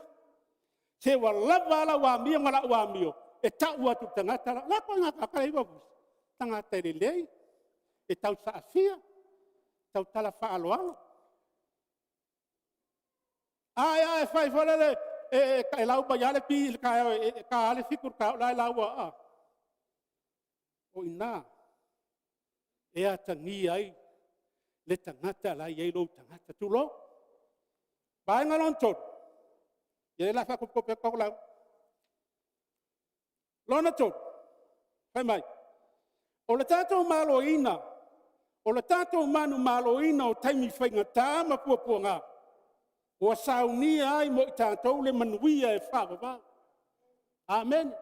Se ua lava a lau amio ma lau amio e tau atu i le tagata lela, o le a le ituaiga tagata lea e i ai? Tagata e lelei, e tausaafia, tautala faaaloalo. Ae a e fai foi lele e lau mai lava le bi i le taeao e ta lava le 7 i le taeao o la e lauga. O i ina e atagia ai le tagata la e i ai lou tagata, tulou. O le vaega lona tolu, ia o lea o le a faatopetope atu lau lauga. Lona tolu, fai mai, o le tatou manumaloina o taimi faigata ma puapuaga, ua saunia ai mo i tatou le manuia e faavavau. Amene.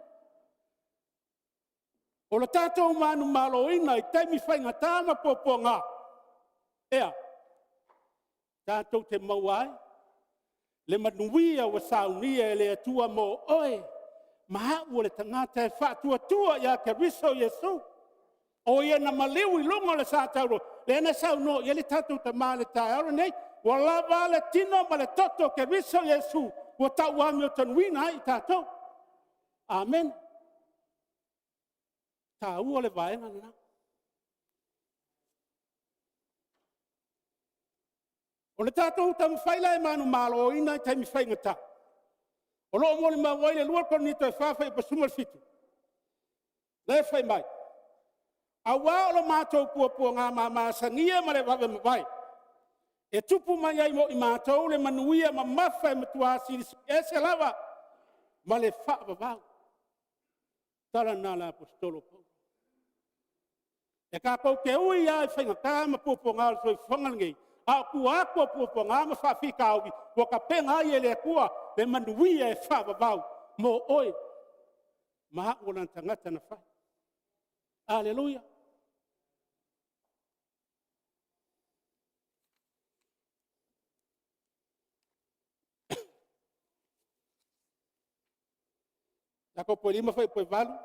O le tatou manumaloina i taimi faigata ma puapuaga, e a? Tatou te maua ai le manuia ua saunia e le Atua mo oe ma au o le tagata e faatuatua ia Keriso Iesu. O Ia na maliu i luga o le sa taula, lea na saunoa i ai le tatou Tama i le taeao lenei. Ua lava le tino ma le toto o Keriso Iesu ua tauamiotonuina ai i tatou. Amene. E taua le vaega lena. O le tatou taumafai la e manumaloina i taimi faigata, o lo o molimau ai le 2 Korinito 4 17, lea e fai mai, “Aua o lo matou puapuaga masani ma le vave mavae, e tupu mai ai mo i matou le manuia mamafa e matua silisili ese lava ma le faavavau.” O le tala lena a le Aposetolo o Paulo. E tatou te ui lava i faigata ma puapuaga o le soifuaga lenei, a o tua atu o puapuaga ma faafitauli, ua tapena ai e le Atua le manuia e faavavau mo oe ma au o lana tagata na fai. Aleluia. Iakopo 5 fuaiupu 8,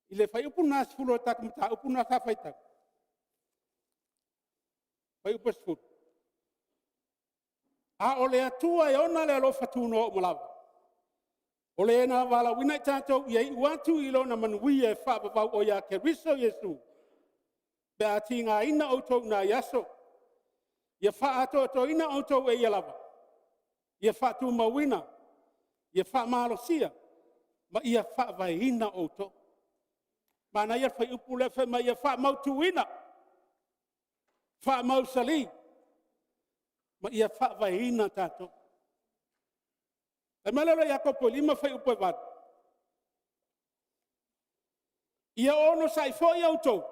i le fuaiupu lena 10 o le tatou mataupu lena sa faitau, fuaiupu 10, “A o le Atua e ona le alofa tunoa uma lava, o Le na valaauina i tatou ia iu atu i lona manuia e faavavau o ia Keriso Iesu, pe a tigaina outou i nai aso, ia faaatoatoaina outou e Ia lava, ia faatumauina, ia faamalosia ma ia faavaeina outou.” Manaia le fuaiupu lea fai mai ia faamautuina, faamausali ma ia faavaeina tatou. Fai mai lea o Iakopo 5 fuaiupu 8, “Ia onosai foi outou,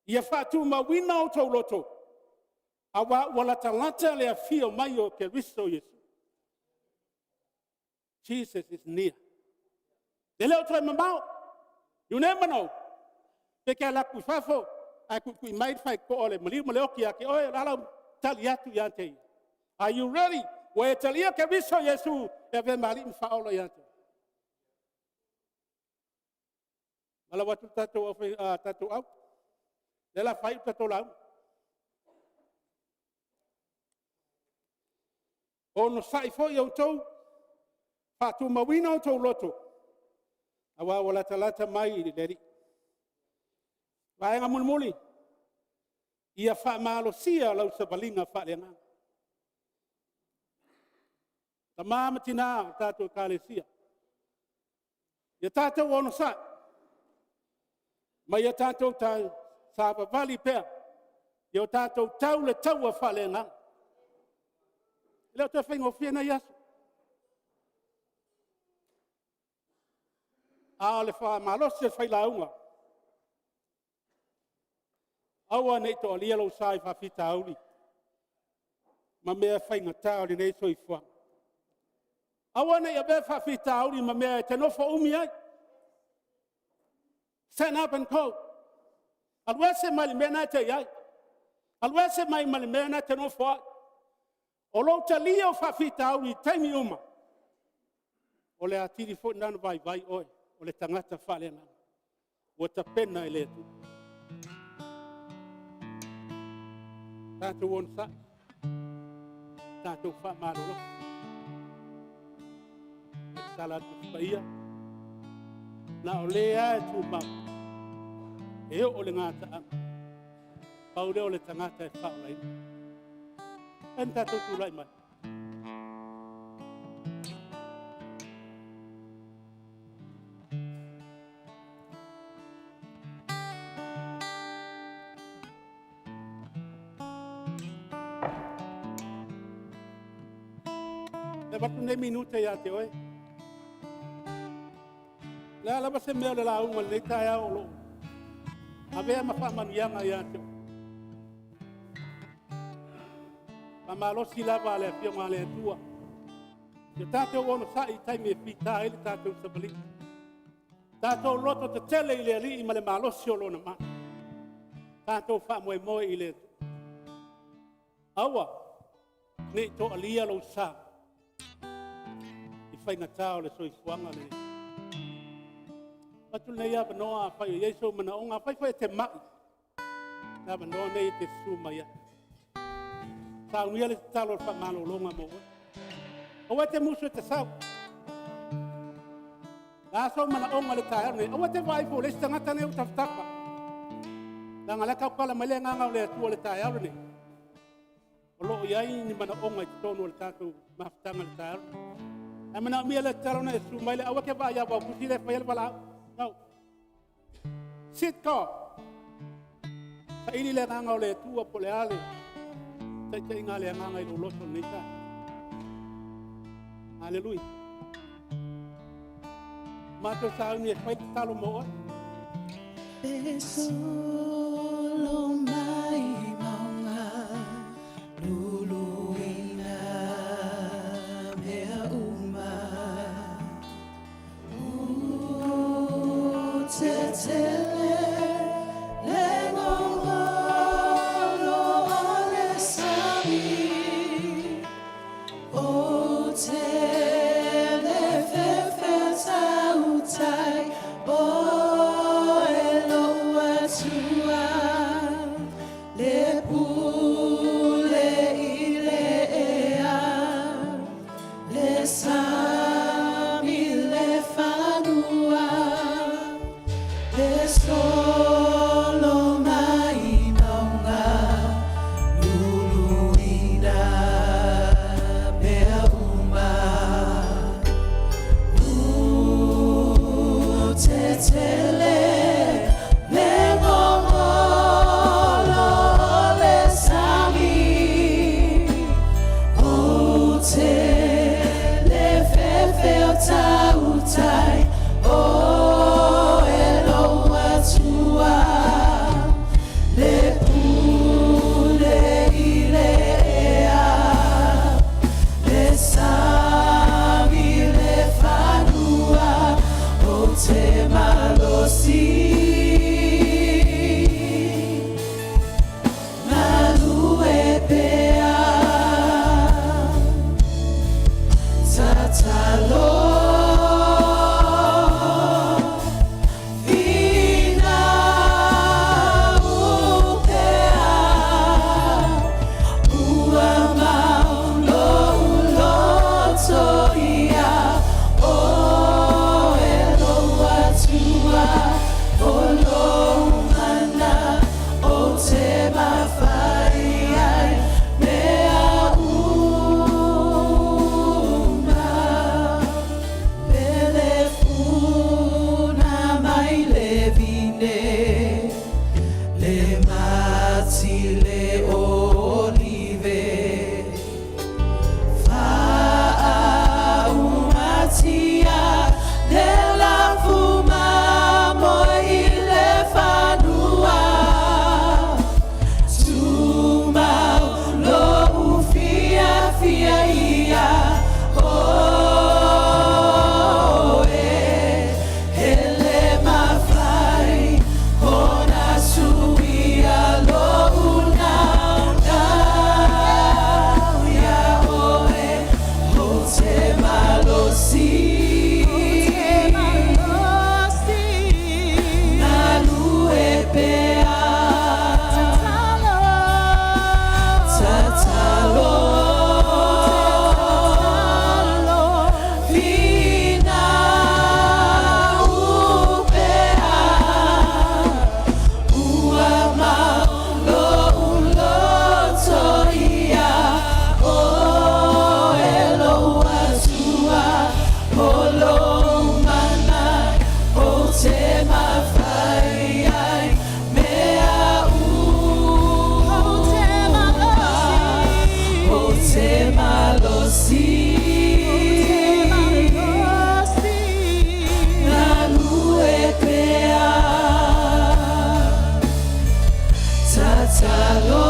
ia faatumauina outou loto, aua ua latalata le afio mai o Keriso Iesu.” Jesus is near. E le o toe mamao, you never know, pe e te alu atu i fafo ae tuitui mai le faitotoa o le maliu ma le oti ia te oe, o le a lau tali atu ia te ia? Are you ready? Ua e talia Keriso Iesu e avea ma Alii ma Faaola ia te oe? Valaau atu le tatou Au, o lea o le a faaiu le tatou lauga. Onosai foi outou, faatumauina outou loto, aua ua latalata mai le Alii. Vaega mulimuli, ia faamalosia lau savaliga faaleagaga. Tama ma tina o le tatou Ekalesia, ia tatou onosai, ma ia tatou savavali pea, ia o tatou tau le taua faaleagaga. E le o toe faigofie nei aso. A o le malosi o le failauga, aua ne i toalia lou sa i faafitauli ma mea faigata o lenei soifuaga. Aua ne i avea faafitauli ma mea e te nofo umi ai. Stand up and go, alu ese mai le mea lena e te i ai, alu ese mai ma le mea lena e te nofo ai. O lou talia o faafitauli i taimi uma, o le atili foi lena ona vaivai oe, o le tagata faaleagaga ua tapena e le Atua. Tatou onosai, tatou faamalolo. E tatalo atu i le paia, na o le lava e tumau e oo i le gataaga, pau lea o le tagata e faaolaina. Se i tatou tulai mai. E avatu lenei minute ia te oe. O le a lava se mea o le lauga i lenei taeao o lo o avea ma faamanuiaga ia te oe. Faamalosi lava le Afioga a le Atua. Ia tatou onosai i taimi e fita ai le tatou savaliga. Tatou lototetele i le Alii ma le malosi o Lona Mana. Tatou faamoemoe i le Atua. Aua ne i toalia lou sa i faigata o le soifuaga lenei. E avatu lenei avanoa afai o i ai sou manaoga, afai foi e te mai, o le avanoa lenei e te susu mai ai. Saunia le tatalo a le faamalologa mo oe. Aua e te musu e te sau. O le a sou manaoga i le taeao lenei, aua e te vaai ifo i le isi tagata lea e i ou tafatafa, leaga o la e tautala mai le Agaga o le Atua i le taeao lenei, o lo o i ai ni manaoga i totonu o le tatou mafutaga i le taeao lenei. Ae manaomia le tatalo ona e susu mai lea, aua e te vaai ia Vaufusi lea e faia le valaau. No. Seek God. Saili le agaga o le Atua po o le a le taitaiga a le agaga i lou loto i lenei taeao. Aleluia. Matou sauni e fai le tatalo mo oe. E solo mai mauga luluina mea uma. Tetele le gogolo a le sami, o te le fefetautai o e lou Atua, le pule i le ea, le sami le fanua, le Galue pea Tatalo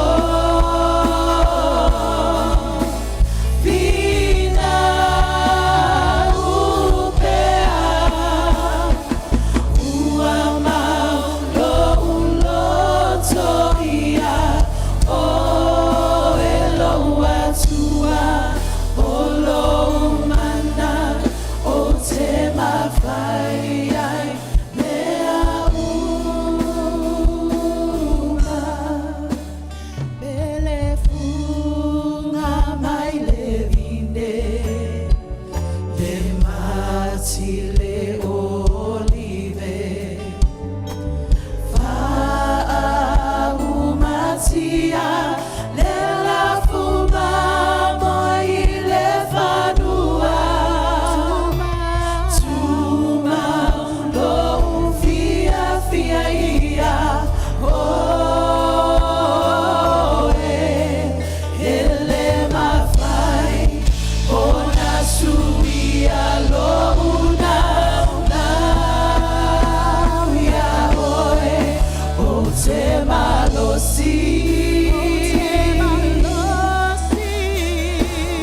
Finau pea Ua mau lou loto ia Oe lou Atua O lou mana Ou te mafai ai mea uma Pele funga mai le vine Le mati le olive Faaumatia le lafuma moi le fanua Tumau lou fiafia ia Oe E le mafai ona suia lou naunau ia Oe Ou te malosi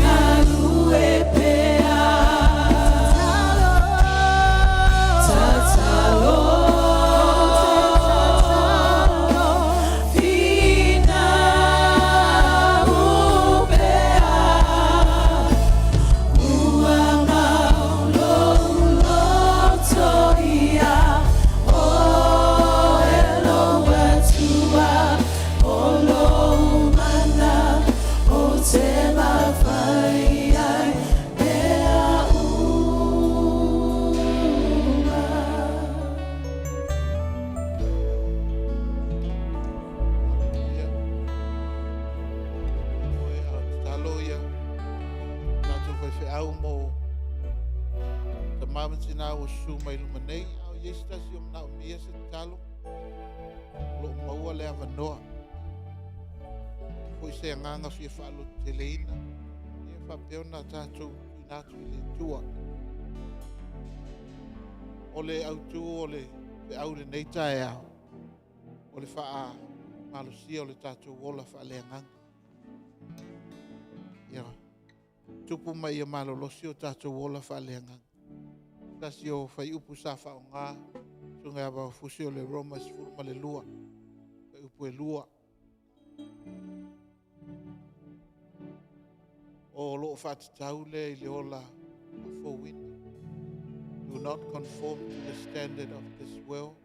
Galue pea Tatalo Finau pea Ua mau lou loto ia Oe lou Atua O lou mana Ou te mafai ai mea uma. Ia. Oe, a tatalo ia. Tatou faifeau mo tama ma tina ua susu mai luma nei. A o i ai se tasi o manaomia se tatalo, o lo o maua le avanoa. Foi se agaga fia faalototeleina, ia faapea ona tatou tuuina atu i le Atua. O le autu o le feau i lenei taeao, o le faamalosia o le tatou ola faaleagaga. Ia tupu ma ia malolosi o tatou ola faaleagaga. Tasi o fuaiupu sa faaaoga susuga ia Vao Fusi o le Roma 12, fuaiupu e 2. O lo o faatatau lea i le ola faafouina. Do not conform to the standard of this world,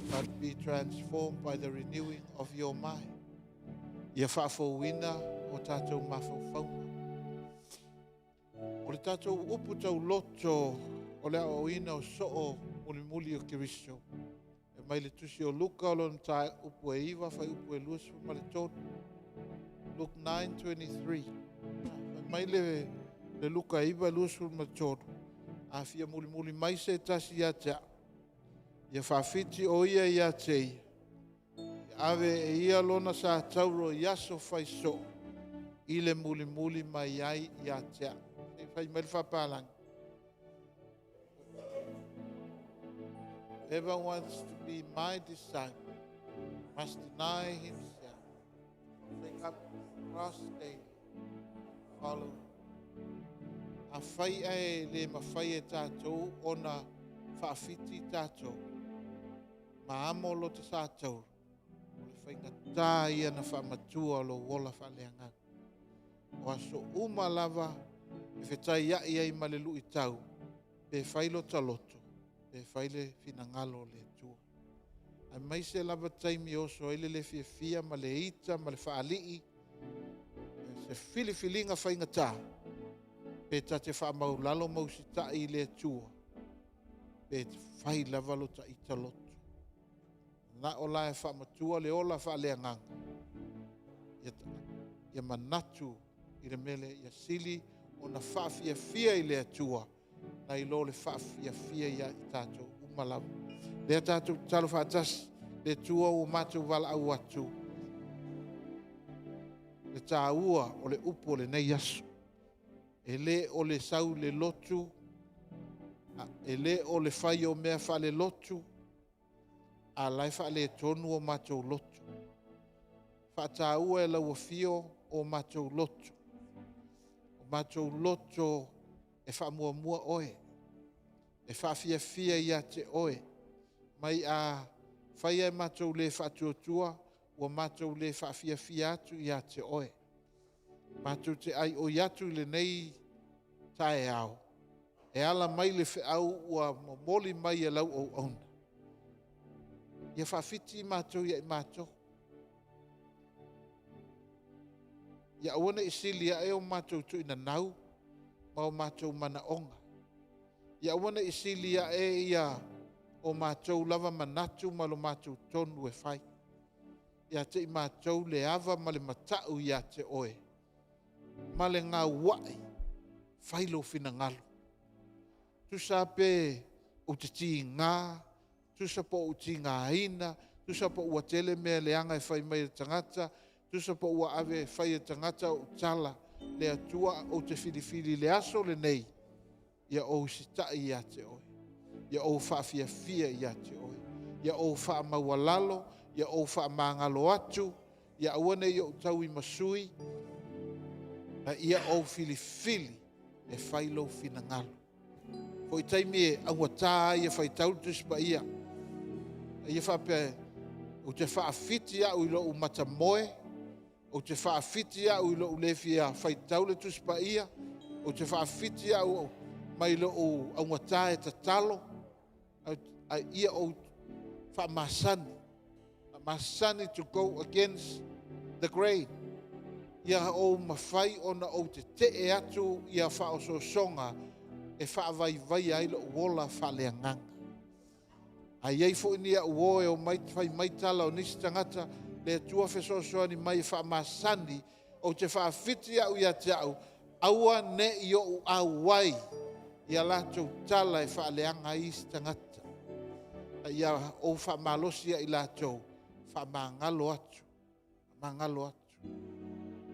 but be transformed by the renewing of your mind. Ia faafouina o tatou mafaufauga. O le tatou upu tauloto o le aoaoina o soo mulimuli o Keriso. E mai le tusi o Luka o lona mataupu e 9, fuaiupu e 23. Luke 9:23. Fai mai le Luka 9, 23. A fia mulimuli mai se tasi ia te au, ia faafiti o ia ia te ia, ia ave e ia lona sa tauro i aso fai soo, i le mulimuli mai ai ia te au. Se i fai mai le faapalagi. Whoever wants to be my disciple must deny himself, take up his cross daily, follow. Afai ae le mafai e tatou ona faafiti tatou, ma amo lota sa tauro, o le faigata ia na faamatua o lou ola faaleagaga. O aso uma lava e fetaiai ai ma le luitau, pe fai lota loto, pe fai le finagalo o le Atua. Aemaise lava taimi e oso ai le le fiafia ma le ita ma le faalii, se filifiliga faigata, pe ta te faamaulalo ma usitai i le Atua, pe te fai lava lo ta ita loto. Na o la e faamatua le ola faaleagaga. Ia manatu i le mele ia sili ona faafiafia i le Atua, nai lo le faafiafia ia i tatou uma lava. Lea tatou tatalo faatasi, le Atua ua matou valaau atu, le tāua o le upu o lenei aso. E lē o le sau i le lotu, e lē o le fai o mea faalelotu, a la e faaletonu o matou lotu. Faataua e lau afio o matou lotu, o matou loto e faamuamua oe, e faafiafia ia te oe. Mai a fai ae matou le faatuatua, ua matou le faafiafia atu ia te oe. Matou te aioi atu i lenei taeao e ala mai le feau ua momoli mai e lau auauna, ia faafiti matou ia i matou, ia aua ne i sili ae o matou tuinanau ma o matou manaoga, ia aua ne i sili ae ia o matou lava manatu ma lo matou tonu e fai, ia te i matou le ava ma le matau ia te oe ma le gauai, fai lou finagalo. Tusa lava pe ou te tiga, tusa pe ua ou tigaina, tusa pe ua tele mea leaga e fai mai e tagata, tusa pe ua ave e fai e tagata ou tala, le Atua ou te filifili i le aso lenei, ia ou usitai ia te oe, ia ou faafiafia ia te oe, ia ou faamaualalo, ia ou faamagalo atu, ia aua ne i ou tauimasui, a ia ou filifili e fai lou finagalo. E oo foi i taimi e augata ai e faitau le Tusi Paia, a ia faapea, ou te faafiti au i lou matamoe, ou te faafiti au i lou le fia faitau le Tusi Paia, ou te faafiti au mai lou augata e tatalo, a ia ou faamasani, faamasani to go against the grain. Ia ou mafai ona ou tetee atu ia faaosoosoga e faavaivaia ai lou ola faaleagaga. A i ai foi ni au uo e omai fai mai tala o nisi tagata, le Atua fesoasoani mai e faamasani, ou te faafiti au ia te au, aua ne i ou auai i a latou tala e faaleaga ai isi tagata, a ia ou faamalosi ia i latou, faamagalo atu, faamagalo atu.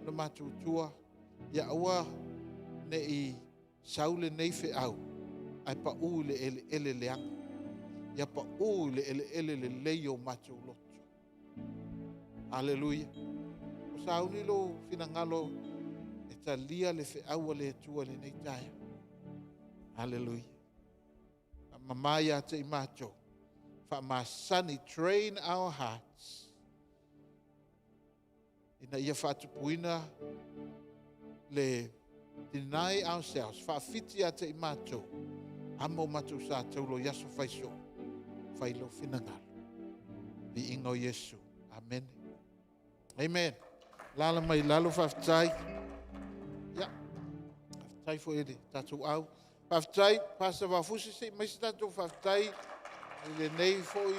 Le matua, ia aua ne i sau lenei feau ae pau i le eleele leaga. Ia pau i le eleele lelei o matou loto. Haleluia. Ua sauni lou finagalo e talia le feau a le Atua i lenei taeao. Haleluia. Faamama ia te i matou, faamasani, train our hearts ina ia faatupuina le deny ourselves, faafiti ia te i matou, ama o matou sa taulo i aso fai soo, fai lou finagalo. Viiga o Iesu. Amene. Amen. Alaala mai i lalo, faafetai. Ia, faafetai foi i le tatou au. Faafetai, Pastor Vaafusi, se i aumai se tatou faafetai i lenei foi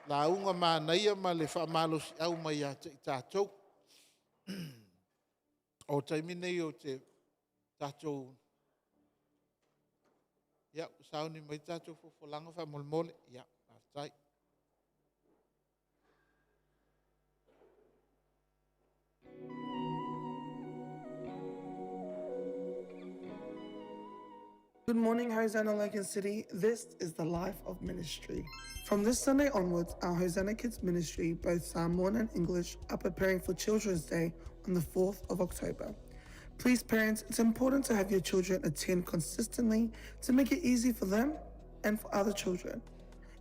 lauga manaia ma le faamalosiau mai ia te i tatou. O taimi nei ou te tatou... Ia, ua sauni mai le tatou folafolaga faamolemole. Ia, faafetai. Good morning, Hosanna Logan City. This is the life of ministry. From this Sunday onwards, our Hosanna Kids ministry, both Samoan and English, are preparing for Children's Day on the 4th of October. Please, parents, it's important to have your children attend consistently to make it easy for them and for other children.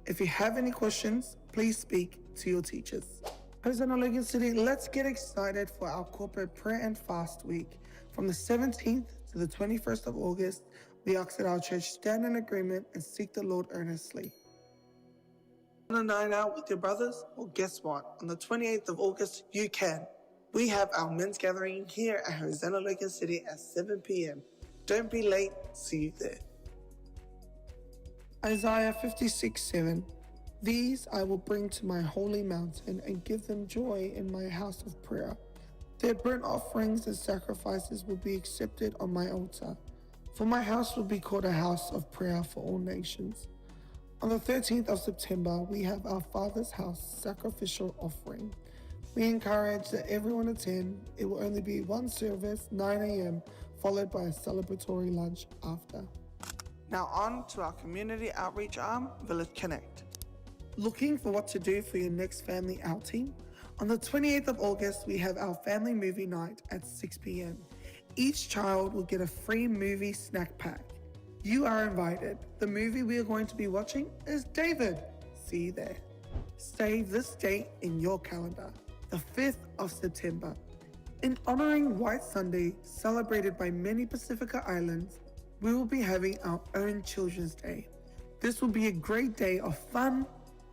If you have any questions, please speak to your teachers. Hosanna Logan City, let's get excited for our corporate prayer and fast week. From the 17th to the 21st of August, we ask that our church stand in agreement and seek the Lord earnestly. On a night out with your brothers? Well, guess what? On the 28th of August, you can. We have our men's gathering here at Hosanna Logan City at 7 p.m. Don't be late. See you there. Isaiah 56 7. These I will bring to my holy mountain and give them joy in my house of prayer. Their burnt offerings and sacrifices will be accepted on my altar, for my house will be called a house of prayer for all nations. On the 13th of September, we have our Father's House sacrificial offering. We encourage that everyone attend. It will only be one service, 9 a.m. followed by a celebratory lunch after. Now on to our community outreach arm, Village Connect. Looking for what to do for your next family outing? On the 28th of August, we have our family movie night at 6 p.m. Each child will get a free movie snack pack. You are invited. The movie we are going to be watching is David. See you there. Save this date in your calendar, the 5th of September. In honoring White Sunday, celebrated by many Pacifica Islands, we will be having our own Children's Day. This will be a great day of fun,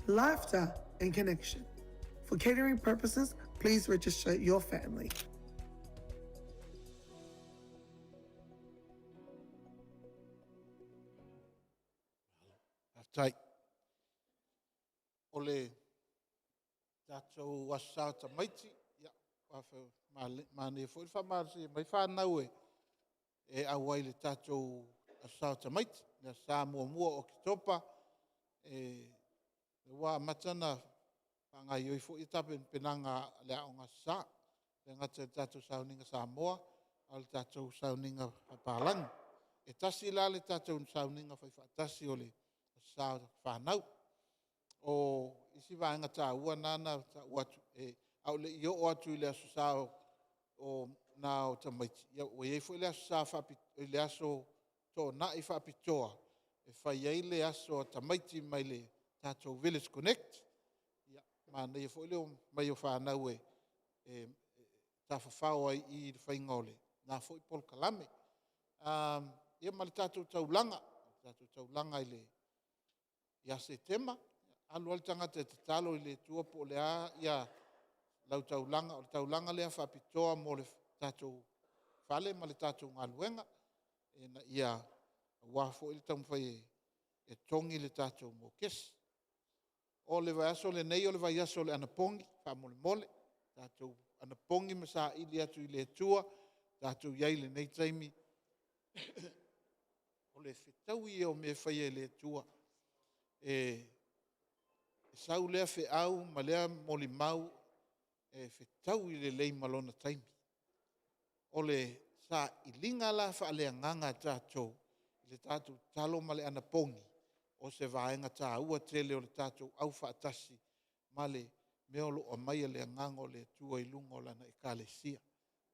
laughter, and connection. For catering purposes, please register your family. Faafetai. O le tatou Aso Sa o tamaiti, ia, manaia foi le faamalosia mai fanau e auai i le tatou Aso Sa o tamaiti, le Aso Sa muamua o Oketopa. Ua amata ona faagaoioi foi tapenapenaga a le Aoga Aso Sa, e le gata i le tatou sauniga Samoa, a o le tatou sauniga faapalagi. E tasi la le tatou sauniga faifaatasi o le Aso Sa o fanau. O isi vaega taua na na tau atu, a o le i oo atu i le Aso Sa na o tamaiti, ua i ai foi le Aso Aso Toonai faapitoa e fai ai le aso a tamaiti mai le tatou Village Connect. Ia, manaia foi le omai o fanau e tafafao ai i i i le faiga o lena foi polokalame. Ia ma le tatou taulaga, le tatou taulaga ia Setema, alu lava le tagata e tatalo i le Atua po o le a lau taulaga. O le taulaga lea faapitoa mo le tatou fale ma le tatou galuega aua foi le taumafai e totogi le tatou mokesi. O le vaiaso lenei o le vaiaso o le anapogi faamolemole, tatou anapogi ma saili atu i le Atua, tatou i ai i lenei taimi. O le fetaui ia o mea e faia e le Atua, e sau lea feau ma lea molimau e fetaui lelei ma lona taimi. O le sailiga la faaleagaga a tatou i le tatou tatalo ma le anapogi, o se vaega taua tele o le tatou aufaatasi ma le mea o lo o aumaia e le Agaga o le Atua i luga o Lana Ekalesia.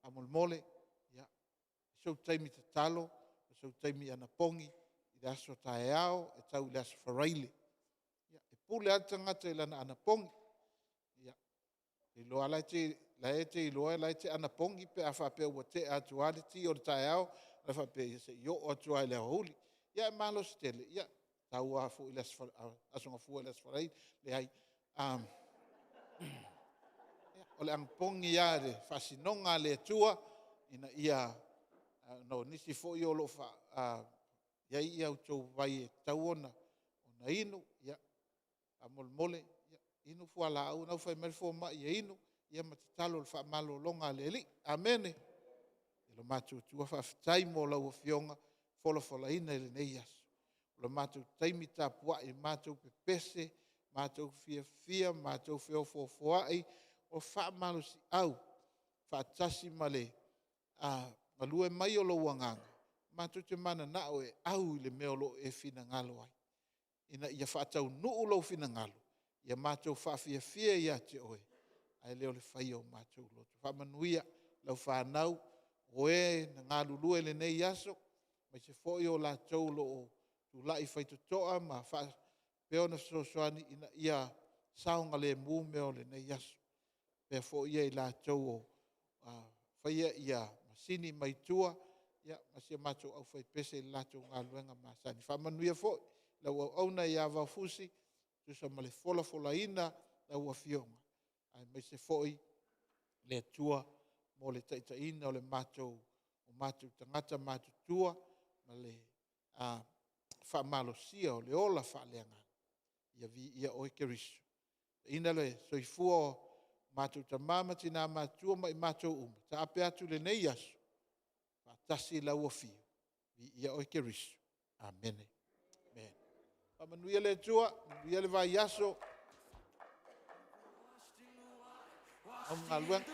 Faamolemole, sou taimi tatalo, sou taimi anapogi i le aso a taeao e tau i le aso Faraile. E pule lava le tagata i lana anapogi. Ou te iloa lava o la e te iloa o la e te anapogi pe a faapea ua tea atu lava le ti o le taeao ae faapea, ia se i oo atu lava i le aoauli. Ia ae malosi tele, ia tau lava foi i le Aso Gafua i le Aso Faraile, leai. O le anapogi lava i le faasinoga a le Atua ina ia… Ona o nisi foi o lo o i ai a outou vai e tatau ona inu, ia faamolemole inu fualaau na ua fai mai le fomai e inu ma tatalo i le faamalologa a le Alii. Amene. E lo matou Atua faafetai mo lau Afioga folafolaina i lenei aso. O le matou taimi tapuai, matou pepese, matou fiafia, matou feofoofoai, o faamalosiau faatasi ma le galue mai o lou Agaga, matou te mananao e au i le mea o lo o e finagalo ai, ina ia faataunuu lou finagalo, ia matou faafiafia ia te oe, ae le o le faia o matou loto. Faamanuia i lau fanau, o e na galulue i lenei aso, aemaise foi o latou o lo o tulai faitotoa ma faapea ona fesoasoani ina ia saogalemu mea o lenei aso. Faapea foi i latou o faia masini mai tua ma si a matou aufaipese i le latou galuega masani. Faamanuia foi i lau auauna ia Vao Fusi e tusa ma le folafolaina lau Afioga, aemaise foi le Atua mo le taitaiina o matou tagata matutua ma le faamalosia o le ola faaleagaga. Ia viia Oe Keriso. Taina le soifua o matou tama ma tina matutua ma i matou uma, taape atu i lenei aso, faatasi lau Afio, viia Oe Keriso. Amene. Faamanuia le Atua, manuia le vaiaso. Galuega.